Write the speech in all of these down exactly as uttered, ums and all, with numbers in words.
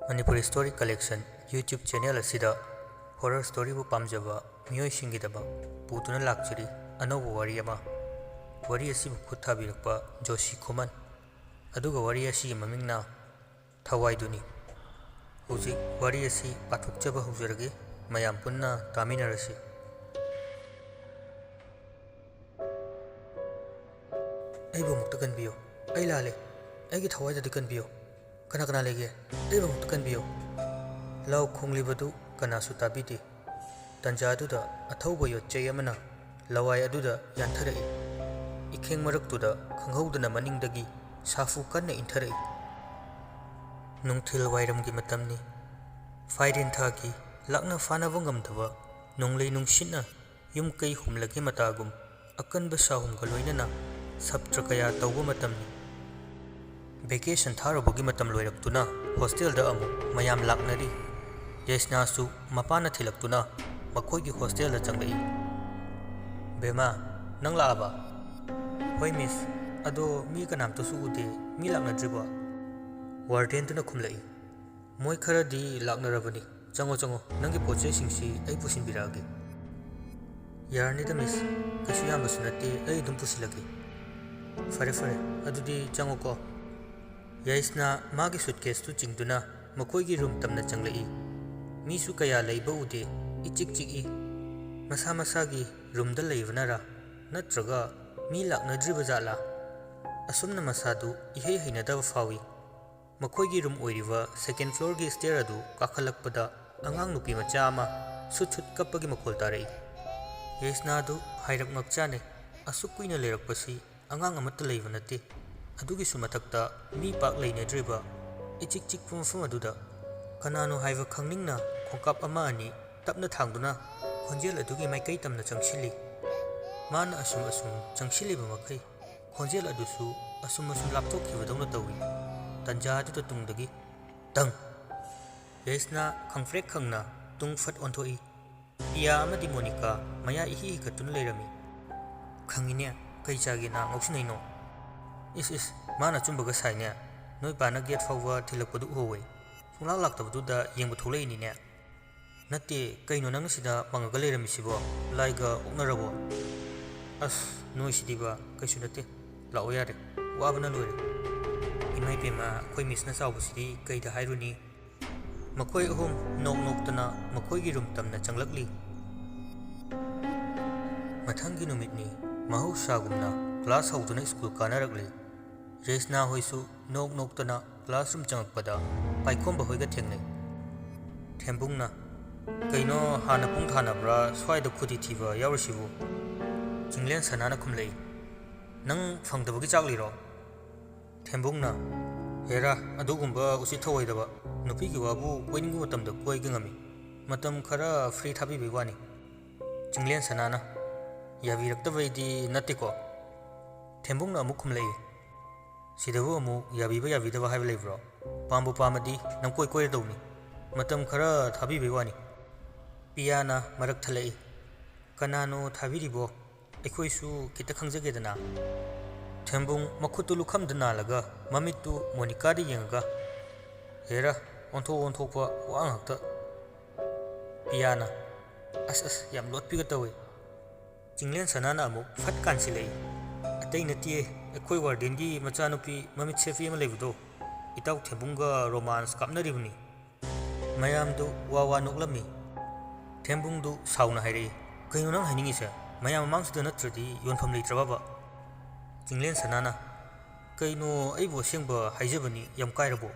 Manipuri Story Collection YouTube channel ꯑꯁꯤꯗ horror storyꯕꯨ ꯄꯥꯝꯖꯕ ꯃꯤꯑꯣꯏꯁꯤꯡꯒꯤꯗꯃꯛ ꯄꯨꯗꯨꯅ ꯂꯥꯛꯆꯔꯤ ꯑꯅꯧꯕ ꯋꯥꯔꯤ ꯑꯃ꯫ ꯋꯥꯔꯤ ꯑꯁꯤꯕꯨ ꯈꯨꯠ ꯊꯥꯕꯤꯔꯛꯄ ꯖꯣꯁꯤ ꯈꯨꯃꯟ, ꯑꯗꯨꯒ ꯋꯥꯔꯤ ꯑꯁꯤꯒꯤ ꯃꯃꯤꯡꯅ ꯊꯋꯥꯏꯗꯨꯅꯤ꯫ ꯍꯧꯖꯤꯛ ꯋꯥꯔꯤ ꯑꯁꯤ ꯄꯥꯊꯣꯛꯆꯕ ꯍꯧꯖꯔꯒꯦ, ꯃꯌꯥꯝ ꯄꯨꯟꯅ ꯇꯥꯃꯤꯟꯅꯔꯁꯤ꯫ ꯑꯩꯕꯨ ꯑꯃꯨꯛꯇ ꯀꯟꯕꯤꯌꯨ꯫ ꯑꯩ ꯂꯥꯜꯂꯦ꯫ ꯑꯩꯒꯤ ꯊꯋꯥꯏꯗꯗꯤ ꯀꯟꯕꯤꯌꯨ꯫ ꯀꯅꯥ ꯀꯅꯥ ꯂꯩꯒꯦ? ꯑꯩꯕꯨ ꯑꯃꯨꯛꯇ ꯀꯟꯕꯤꯌꯨ꯫ ꯂꯥꯎ ꯈꯣꯡꯂꯤꯕꯗꯨ ꯀꯅꯥꯁꯨ ꯇꯥꯕꯤꯗꯦ꯫ ꯇꯟꯖꯥꯗꯨꯗ ꯑꯊꯧꯕ ꯌꯣꯠꯆꯩ ꯑꯃꯅ ꯂꯋꯥꯏ ꯑꯗꯨꯗ ꯌꯥꯟꯊꯔꯛꯏ꯫ ꯏꯈꯦꯡ ꯃꯔꯛꯇꯨꯗ ꯈꯪꯍꯧꯗꯅ ꯃꯅꯤꯡꯗꯒꯤ ꯁꯥꯐꯨ ꯀꯟꯅ ꯏꯟꯊꯔꯛꯏ꯫ ꯅꯨꯡꯊꯤꯜ ꯋꯥꯏꯔꯝꯒꯤ ꯃꯇꯝꯅꯤ꯫ ꯐꯥꯏꯔꯦꯟ ꯊꯥꯒꯤ ꯂꯥꯛꯅ ꯐꯥꯅꯕ ꯉꯝꯗꯕ ꯅꯣꯡꯂꯩ ꯅꯨꯡꯁꯤꯠꯅ ꯌꯨꯝ ꯀꯩ ꯍꯨꯝꯂꯒꯦ ꯃꯇꯥꯒꯨꯝ ꯑꯀꯟꯕ ꯁꯥꯍꯨꯝꯒ ꯂꯣꯏꯅꯅ ꯁꯞꯇ꯭ꯔ ꯀꯌꯥ ꯇꯧꯕ ꯃꯇꯝꯅꯤ꯫ Vacation ꯊꯥꯔꯨꯕꯒꯤ ꯃꯇꯝ ꯂꯣꯏꯔꯛꯇꯨꯅ hostelꯗ ꯑꯃꯨꯛ ꯃꯌꯥꯝ ꯂꯥꯛꯅꯔꯤ꯫ ꯌꯥꯏꯁꯅꯥꯁꯨ ꯃꯄꯥꯅ ꯊꯤꯜꯂꯛꯇꯨꯅ ꯃꯈꯣꯏꯒꯤ hostelꯗ ꯆꯪꯂꯛꯏ꯫ "ꯕꯦꯃꯥ, ꯅꯪ ꯂꯥꯛꯑꯕ?" "ꯍꯣꯏ ꯃꯤꯁ, ꯑꯗꯣ ꯃꯤ ꯀꯅꯥꯝꯇꯁꯨ ꯎꯗꯦ, ꯃꯤ ꯂꯥꯛꯅꯗ꯭ꯔꯤꯕꯣ?" Wardenꯗꯨꯅ ꯈꯨꯝꯂꯛꯏ꯫ "ꯃꯣꯏ ꯈꯔꯗꯤ ꯂꯥꯛꯅꯔꯕꯅꯤ꯫ ꯆꯪꯉꯣ, ꯆꯪꯉꯣ, ꯅꯪꯒꯤ ꯄꯣꯠ ꯆꯩꯁꯤꯡꯁꯤ ꯑꯩ ꯄꯨꯁꯤꯟꯕꯤꯔꯛꯑꯒꯦ꯫" "ꯌꯥꯔꯅꯤꯗ ꯃꯤꯁ, ꯀꯩꯁꯨ ꯌꯥꯝꯕꯁꯨ ꯅꯠꯇꯦ, ꯑꯩ ꯑꯗꯨꯝ ꯄꯨꯁꯤꯜꯂꯒꯦ꯫" "ꯐꯔꯦ, ꯐꯔꯦ, ꯑꯗꯨꯗꯤ ꯆꯪꯉꯣꯀꯣ꯫" ꯌꯥꯏꯁꯅꯥ ꯃꯥꯒꯤ suitcaseꯇꯨ ꯆꯤꯡꯗꯨꯅ ꯃꯈꯣꯏꯒꯤ room ꯇꯝꯅ ꯆꯪꯂꯛꯏ꯫ ꯃꯤꯁꯨ ꯀꯌꯥ ꯂꯩꯕ ꯎꯗꯦ, ꯏꯆꯤꯛ ꯆꯤꯛꯏ꯫ ꯃꯁꯥ ꯃꯁꯥꯒꯤ roomꯗ ꯂꯩꯕꯅꯔꯥ, ꯅꯠꯇ꯭ꯔꯒ ꯃꯤ ꯂꯥꯛꯅꯗ꯭ꯔꯤꯕ ꯖꯥꯠꯂꯥ? ꯑꯁꯨꯝꯅ ꯃꯁꯥꯗꯨ ꯏꯍꯩ ꯍꯩꯅꯗꯕ ꯐꯥꯎꯏ꯫ ꯃꯈꯣꯏꯒꯤ room ꯑꯣꯏꯔꯤꯕ second floorꯒꯤ stair ꯑꯗꯨ ꯀꯥꯈꯠꯂꯛꯄꯗ ꯑꯉꯥꯡ ꯅꯨꯄꯤ ꯃꯆꯥ ꯑꯃ ꯁꯨꯠ ꯁꯨꯠ ꯀꯞꯄꯒꯤ ꯃꯈꯣꯜ ꯇꯥꯔꯛꯏ꯫ ꯌꯥꯏꯁꯅꯥꯗꯨ ꯍꯥꯏꯔꯞ ꯉꯛꯆꯥꯅꯩ꯫ ꯑꯁꯨꯛ ꯀꯨꯏꯅ ꯂꯩꯔꯛꯄꯁꯤ ꯑꯉꯥꯡ ꯑꯃꯠꯇ ꯂꯩꯕ ꯅꯠꯇꯦ꯫ ꯑꯗꯨꯒꯤꯁꯨ ꯃꯊꯛꯇ ꯃꯤ ꯄꯥꯛ ꯂꯩꯅꯗ꯭ꯔꯤꯕ ꯏꯆꯤꯛ ꯆꯤꯛꯄ ꯃꯐꯝ ꯑꯗꯨꯗ ꯀꯅꯥꯅꯣ ꯍꯥꯏꯕ ꯈꯪꯅꯤꯡꯅ ꯈꯣꯡꯀꯥꯞ ꯑꯃ ꯑꯅꯤ ꯇꯞꯅ ꯊꯥꯡꯗꯨꯅ ꯈꯣꯟꯖꯦꯜ ꯑꯗꯨꯒꯤ ꯃꯥꯏꯀꯩ ꯇꯝꯅ ꯆꯪꯁꯤꯜꯂꯤ꯫ ꯃꯥꯅ ꯑꯁꯨꯝ ꯑꯁꯨꯝ ꯆꯪꯁꯤꯜꯂꯤꯕ ꯃꯈꯩ ꯈꯣꯟꯖꯦꯜ ꯑꯗꯨꯁꯨ ꯑꯁꯨꯝ ꯑꯁꯨꯝ ꯂꯥꯞꯊꯣꯛꯈꯤꯕꯗꯧꯅ ꯇꯧꯏ꯫ ꯇꯟꯖꯥ ꯑꯗꯨꯗ ꯇꯨꯡꯗꯒꯤ ꯇꯪ! ꯌꯥꯏꯁꯅꯥ ꯈꯪꯐ꯭ꯔꯦꯛ ꯈꯪꯅ ꯇꯨꯡ ꯐꯠ ꯑꯣꯟꯊꯣꯛꯏ꯫ ꯄꯤꯌꯥ ꯑꯃꯗꯤ ꯃꯣꯅꯤꯀꯥ ꯃꯌꯥ ꯏꯍꯤ ꯍꯤꯒꯠꯇꯨꯅ ꯂꯩꯔꯝꯃꯤ꯫ "ꯈꯪꯉꯤꯅꯦ, ꯀꯩ ꯆꯥꯒꯦꯅ ꯉꯥꯎꯁꯤꯟꯅꯩꯅꯣ?" "ꯏꯁ ꯏꯁ, ꯃꯥꯅ ꯑꯆꯨꯝꯕꯒ ꯁꯥꯏꯅꯦ꯫ ꯅꯣꯏ ꯄꯥꯅ gate ꯐꯥꯎꯕ ꯊꯤꯜꯂꯛꯄꯗꯨ ꯎꯍꯧꯋꯦ꯫" ꯁꯨꯡꯂꯥꯛ ꯂꯥꯛꯇꯕꯗꯨꯗ ꯌꯦꯡꯕ ꯊꯣꯛꯂꯛꯏꯅꯤꯅꯦ꯫ ꯅꯠꯇꯦ, ꯀꯩꯅꯣ ꯅꯪꯅ ꯁꯤꯗ ꯃꯪꯉꯒ ꯂꯩꯔꯝꯃꯤꯁꯤꯕꯣ? ꯂꯥꯏꯒ ꯑꯣꯛꯅꯔꯕꯣ? ꯑꯁ, ꯅꯣꯏꯁꯤꯗꯤꯕ, ꯀꯩꯁꯨ ꯅꯠꯇꯦ꯫ ꯂꯥꯛꯑꯣ ꯌꯥꯔꯦ, ꯋꯥꯕꯅ ꯂꯣꯏꯔꯦ꯫ ꯏꯃꯥ ꯏꯕꯦꯝꯃ, ꯑꯩꯈꯣꯏ ꯃꯤꯁꯅ ꯆꯥꯎꯕꯁꯤꯗꯤ ꯀꯩꯗ ꯍꯥꯏꯔꯨꯅꯤ? ꯃꯈꯣꯏ ꯑꯍꯨꯝ ꯅꯣꯛ ꯅꯣꯛꯇꯅ ꯃꯈꯣꯏꯒꯤ ꯔꯨꯝ ꯇꯝꯅ ꯆꯪꯂꯛꯂꯤ꯫ ꯃꯊꯪꯒꯤ ꯅꯨꯃꯤꯠꯅꯤ꯫ ꯃꯍꯧꯁꯥꯒꯨꯝꯅ ꯀ꯭ꯂꯥꯁ ꯍꯧꯗꯨꯅ ꯁ꯭ꯀꯨꯜ ꯀꯥꯅꯔꯛꯂꯤ꯫ ꯔꯦꯁꯅꯥ ꯍꯣꯏꯁꯨ ꯅꯣꯛ ꯅꯣꯛꯇꯅ ꯀ꯭ꯂꯥꯁꯔꯨꯝ ꯆꯪꯉꯛꯄꯗ ꯄꯥꯏꯈꯣꯝꯕ ꯍꯣꯏꯒ ꯊꯦꯡꯅꯩ꯫ ꯊꯦꯝꯕꯨꯡꯅ, "ꯀꯩꯅꯣ, ꯍꯥꯟꯅ ꯄꯨꯡ ꯊꯥꯅꯕ꯭ꯔꯥ ꯁ꯭ꯋꯥꯏꯗ ꯈꯨꯗꯤ ꯊꯤꯕ ꯌꯥꯎꯔꯤꯁꯤꯕꯨ?" ꯆꯤꯡꯂꯦꯟ ꯁꯅꯥꯅ ꯈꯨꯝꯂꯛꯏ, "ꯅꯪ ꯐꯪꯗꯕꯒꯤ ꯆꯥꯛꯂꯤꯔꯣ?" ꯊꯦꯝꯕꯨꯡꯅ, "ꯍꯦꯔꯥ, ꯑꯗꯨꯒꯨꯝꯕ ꯎꯁꯤꯠ ꯊꯑꯣꯏꯗꯕ, ꯅꯨꯄꯤꯒꯤ ꯋꯥꯕꯨ ꯀꯣꯏꯅꯤꯡꯕ ꯃꯇꯝꯗ ꯀꯣꯏꯒ ꯉꯝꯃꯤ꯫ ꯃꯇꯝ ꯈꯔ ꯐ꯭ꯔꯤ ꯊꯥꯕꯤꯕꯩ ꯋꯥꯅꯤ꯫" ꯆꯤꯡꯂꯦꯟ ꯁꯅꯥꯅ, "ꯌꯥꯕꯤꯔꯛꯇꯕꯩꯗꯤ ꯅꯠꯇꯦꯀꯣ?" ꯊꯦꯝꯕꯨꯡꯅ ꯑꯃꯨꯛ ꯈꯨꯝꯂꯛꯏ, "ꯁꯤꯗꯕꯨ ꯑꯃꯨꯛ ꯌꯥꯕꯤꯕ ꯌꯥꯕꯤꯗꯕ ꯍꯥꯏꯕ ꯂꯩꯕ꯭ꯔꯣ? ꯄꯥꯝꯕꯨ ꯄꯥꯝꯃꯗꯤ ꯅꯪ ꯀꯣꯏ ꯀꯣꯏꯔꯗꯧꯅꯤ꯫ ꯃꯇꯝ ꯈꯔ ꯊꯥꯕꯤꯕꯩ ꯋꯥꯅꯤ꯫" ꯄꯤꯌꯥꯅ ꯃꯔꯛ ꯊꯠꯂꯛꯏ, "ꯀꯅꯥꯅꯣ ꯊꯥꯕꯤꯔꯤꯕꯣ? ꯑꯩꯈꯣꯏꯁꯨ ꯈꯤꯇ ꯈꯪꯖꯒꯦꯗꯅ꯫" ꯊꯦꯝꯕꯨꯡ ꯃꯈꯨꯠꯇꯨ ꯂꯨꯈꯝꯗ ꯅꯥꯜꯂꯒ ꯃꯃꯤꯠꯇꯨ ꯃꯣꯅꯤꯀꯥꯗ ꯌꯦꯡꯉꯒ, "ꯍꯦꯔꯥ, ꯑꯣꯟꯊꯣꯛ ꯑꯣꯟꯊꯣꯛꯄ ꯋꯥ ꯉꯥꯛꯇ꯫" ꯄꯤꯌꯥꯅ, "ꯑꯁ ꯑꯁ, ꯌꯥꯝ ꯂꯣꯠꯄꯤꯒ ꯇꯧꯏ꯫" ꯆꯤꯡꯂꯦꯟ ꯁꯅꯥꯅ ꯑꯃꯨꯛ ꯐꯠ ꯀꯥꯟꯁꯤꯜꯂꯛꯏ, "ꯑꯇꯩ ꯅꯠꯇꯤꯌꯦ, ꯑꯩꯈꯣꯏ ꯋꯥꯔꯗꯦꯟꯒꯤ ꯃꯆꯥꯅꯨꯄꯤ ꯃꯃꯤꯠ ꯁꯦꯞꯄꯤ ꯑꯃ ꯂꯩꯕꯗꯣ, ꯏꯇꯥꯎ ꯊꯦꯝꯕꯨꯡꯒ ꯔꯣꯃꯥꯟꯁ ꯀꯥꯞꯅꯔꯤꯕꯅꯤ꯫" ꯃꯌꯥꯝꯗꯨ ꯋꯥ ꯋꯥ ꯅꯣꯛꯂꯝꯃꯤ꯫ ꯊꯦꯝꯕꯨꯡꯗꯨ ꯁꯥꯎꯅ ꯍꯥꯏꯔꯛꯏ, "ꯀꯩꯅꯣ ꯅꯪ ꯍꯥꯏꯅꯤꯡꯉꯤꯁꯦ? ꯃꯌꯥꯝ ꯃꯃꯥꯡꯁꯤꯗ ꯅꯠꯇ꯭ꯔꯗꯤ ꯌꯣꯟꯐꯝ ꯂꯩꯇ꯭ꯔꯕꯕ?" ꯆꯤꯡꯂꯦꯟ ꯁꯅꯥꯅ, "ꯀꯩꯅꯣ, ꯑꯩꯕꯨ ꯑꯁꯦꯡꯕ ꯍꯥꯏꯖꯕꯅꯤ, ꯌꯥꯝ ꯀꯥꯏꯔꯕꯣ?"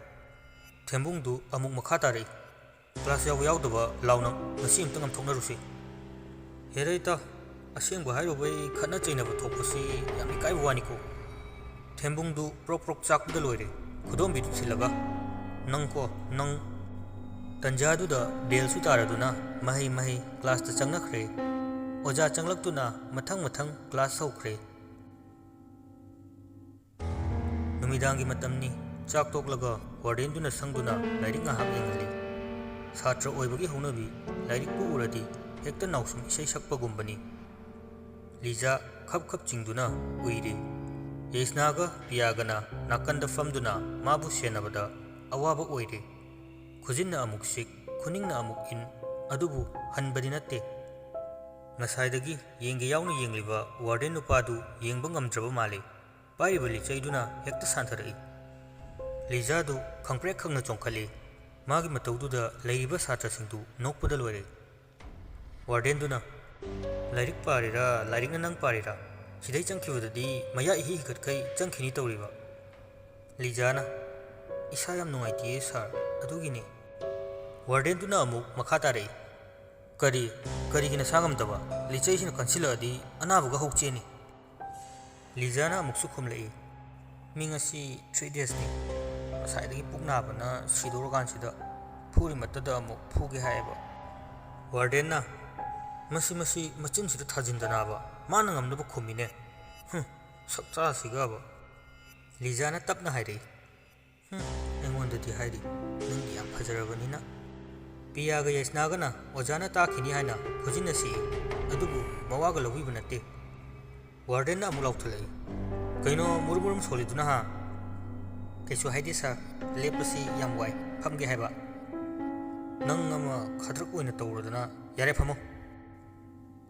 ꯊꯦꯝꯕꯨꯡꯗꯨ ꯑꯃꯨꯛ ꯃꯈꯥ ꯇꯥꯔꯛꯏ, "ꯀ꯭ꯂꯥꯁ ꯌꯥꯎꯕ ꯌꯥꯎꯗꯕ ꯂꯥꯎꯅ ꯉꯁꯤ ꯑꯝꯇ ꯉꯝꯊꯣꯛꯅꯔꯨꯁꯤ꯫" "ꯍꯦꯔꯩꯇ, ꯑꯁꯦꯡꯕ ꯍꯥꯏꯔꯨꯕꯩ ꯈꯠꯅ ꯆꯩꯅꯕ ꯊꯣꯛꯄꯁꯤ ꯌꯥꯝ ꯏꯀꯥꯏꯕ ꯋꯥꯅꯤꯀꯣ꯫" ꯊꯦꯝꯕꯨꯡꯗꯨ ꯄ꯭ꯔꯣꯛ ꯄ꯭ꯔꯣꯛ ꯆꯥꯛꯄꯗ ꯂꯣꯏꯔꯦ꯫ ꯈꯨꯗꯣꯝꯕꯤꯗꯨ ꯊꯤꯜꯂꯒ, "ꯅꯪꯀꯣ, ꯅꯪ꯫" ꯇꯟꯖꯥꯗꯨꯗ ꯕꯦꯜꯁꯨ ꯇꯥꯔꯗꯨꯅ ꯃꯍꯩ ꯃꯍꯩ ꯀ꯭ꯂꯥꯁꯇ ꯆꯪꯅꯈ꯭ꯔꯦ꯫ ꯑꯣꯖꯥ ꯆꯪꯂꯛꯇꯨꯅ ꯃꯊꯪ ꯃꯊꯪ ꯀ꯭ꯂꯥꯁ ꯍꯧꯈ꯭ꯔꯦ꯫ ꯅꯨꯃꯤꯗꯥꯡꯒꯤ ꯃꯇꯝꯅꯤ꯫ ꯆꯥꯛ ꯇꯣꯛꯂꯒ ꯋꯥꯔꯗꯦꯟꯗꯨꯅ ꯁꯪꯗꯨꯅ ꯂꯥꯏꯔꯤꯛ ꯉꯥꯏꯍꯥꯛ ꯌꯦꯡꯍꯜꯂꯤ꯫ ꯁꯥꯇ꯭ꯔ ꯑꯣꯏꯕꯒꯤ ꯍꯧꯅꯕꯤ, ꯂꯥꯏꯔꯤꯛꯄꯨ ꯎꯔꯗꯤ ꯍꯦꯛꯇ ꯅꯥꯎꯁꯨꯝ ꯏꯁꯩ ꯁꯛꯄꯒꯨꯝꯕꯅꯤ꯫ ꯂꯤꯖꯥ ꯈꯞ ꯈꯞ ꯆꯤꯡꯗꯨꯅ ꯎꯏꯔꯤ꯫ ꯌꯦꯁꯅꯥꯒ ꯄꯤꯌꯥꯒꯅ ꯅꯥꯀꯟꯗ ꯐꯝꯗꯨꯅ ꯃꯥꯕꯨ ꯁꯦꯟꯅꯕꯗ ꯑꯋꯥꯕ ꯑꯣꯏꯔꯦ꯫ ꯈꯨꯖꯤꯟꯅ ꯑꯃꯨꯛ ꯁꯤꯛ, ꯈꯨꯅꯤꯡꯅ ꯑꯃꯨꯛ ꯏꯟ, ꯑꯗꯨꯕꯨ ꯍꯟꯕꯗꯤ ꯅꯠꯇꯦ꯫ ꯉꯁꯥꯏꯗꯒꯤ ꯌꯦꯡꯒꯦ ꯌꯥꯎꯅ ꯌꯦꯡꯂꯤꯕ ꯋꯥꯔꯗꯦꯟ ꯅꯨꯄꯥꯗꯨ ꯌꯦꯡꯕ ꯉꯝꯗ꯭ꯔꯕ ꯃꯥꯜꯂꯦ꯫ ꯄꯥꯏꯔꯤꯕ ꯂꯤꯆꯩꯗꯨꯅ ꯍꯦꯛꯇ ꯁꯥꯟꯊꯔꯛꯏ꯫ ꯂꯤꯖꯥꯗꯨ ꯈꯪꯄ꯭ꯔꯦꯛ ꯈꯪꯅ ꯆꯣꯡꯈꯠꯂꯤ꯫ ꯃꯥꯒꯤ ꯃꯇꯧꯗꯨꯗ ꯂꯩꯔꯤꯕ ꯁꯥꯇ꯭ꯔꯁꯤꯡꯗꯨ ꯅꯣꯛꯄꯗ ꯂꯣꯏꯔꯦ꯫ ꯋꯥꯔꯗꯦꯟꯗꯨꯅ, "ꯂꯥꯏꯔꯤꯛ ꯄꯥꯔꯤꯔꯥ, ꯂꯥꯏꯔꯤꯛꯅ ꯅꯪ ꯄꯥꯔꯤꯔꯥ? ꯁꯤꯗꯩ ꯆꯪꯈꯤꯕꯗꯗꯤ ꯃꯌꯥ ꯏꯍꯤ ꯍꯤꯒꯠꯈꯩ ꯆꯪꯈꯤꯅꯤ ꯇꯧꯔꯤꯕ?" ꯂꯤꯖꯥꯅ, "ꯏꯁꯥ ꯌꯥꯝ ꯅꯨꯡꯉꯥꯏꯇꯦꯌꯦ ꯁꯥꯔ, ꯑꯗꯨꯒꯤꯅꯤ꯫" ꯋꯥꯔꯗꯦꯟꯗꯨꯅ ꯑꯃꯨꯛ ꯃꯈꯥ ꯇꯥꯔꯛꯏ, "ꯀꯔꯤ, ꯀꯔꯤꯒꯤ ꯅꯁꯥ ꯉꯝꯗꯕ? ꯂꯤꯆꯩꯁꯤꯅ ꯀꯟꯁꯤꯜꯂꯛꯑꯗꯤ ꯑꯅꯥꯕꯒ ꯍꯧ ꯆꯦꯟꯅꯤ꯫" ꯂꯤꯖꯥꯅ ꯑꯃꯨꯛꯁꯨ ꯈꯨꯝꯂꯛꯏ, "ꯃꯤ ꯉꯁꯤ ꯊ꯭ꯔꯤ ꯗꯦꯖꯅꯤ꯫ ꯉꯁꯥꯏꯗꯒꯤ ꯄꯨꯛ ꯅꯥꯕꯅ ꯁꯤꯗꯧꯔꯀꯥꯟꯁꯤꯗ ꯐꯨꯔꯤꯃꯛꯇꯗ ꯑꯃꯨꯛ ꯐꯨꯒꯦ ꯍꯥꯏꯌꯦꯕ꯫" ꯋꯥꯔꯗꯦꯟꯅ, "ꯃꯁꯤ, ꯃꯁꯤ ꯃꯆꯤꯟꯁꯤꯗ ꯊꯥꯖꯤꯟꯗꯅꯕ ꯃꯥꯅ ꯉꯝꯅꯕ ꯈꯨꯝꯃꯤꯅꯦ꯫ ꯍꯨꯝ, ꯁꯛꯇꯥꯁꯤꯒꯕ꯫" ꯂꯤꯖꯥꯅ ꯇꯞꯅ ꯍꯥꯏꯔꯛꯏ, "ꯍꯨꯝ, ꯑꯩꯉꯣꯟꯗꯗꯤ ꯍꯥꯏꯔꯤ, ꯅꯪꯗꯤ ꯌꯥꯝ ꯐꯖꯔꯕꯅꯤꯅ꯫" ꯄꯤꯌꯥꯒ ꯌꯥꯏꯁꯅꯥꯒꯅ ꯑꯣꯖꯥꯅ ꯇꯥꯛꯈꯤꯅꯤ ꯍꯥꯏꯅ ꯈꯨꯖꯤꯟꯅ ꯁꯤꯛꯏ, ꯑꯗꯨꯕꯨ ꯃꯋꯥꯒ ꯂꯧꯕꯤꯕ ꯅꯠꯇꯦ꯫ ꯋꯥꯔꯗꯦꯟꯅ ꯑꯃꯨꯛ ꯂꯥꯎꯊꯠꯂꯛꯏ, "ꯀꯩꯅꯣ ꯃꯨꯔꯨꯝ ꯃꯨꯔꯨꯝ ꯁꯣꯜꯂꯤꯗꯨꯅ, ꯍꯥ?" "ꯀꯩꯁꯨ ꯍꯥꯏꯗꯦ ꯁꯥꯔ, ꯂꯦꯞꯄꯁꯤ ꯌꯥꯝ ꯋꯥꯏ, ꯐꯝꯒꯦ ꯍꯥꯏꯕ꯫" "ꯅꯪ ꯑꯃ ꯈꯗ꯭ꯔꯛ ꯑꯣꯏꯅ ꯇꯧꯔꯗꯅ, ꯌꯥꯔꯦ ꯐꯝꯃꯣ꯫"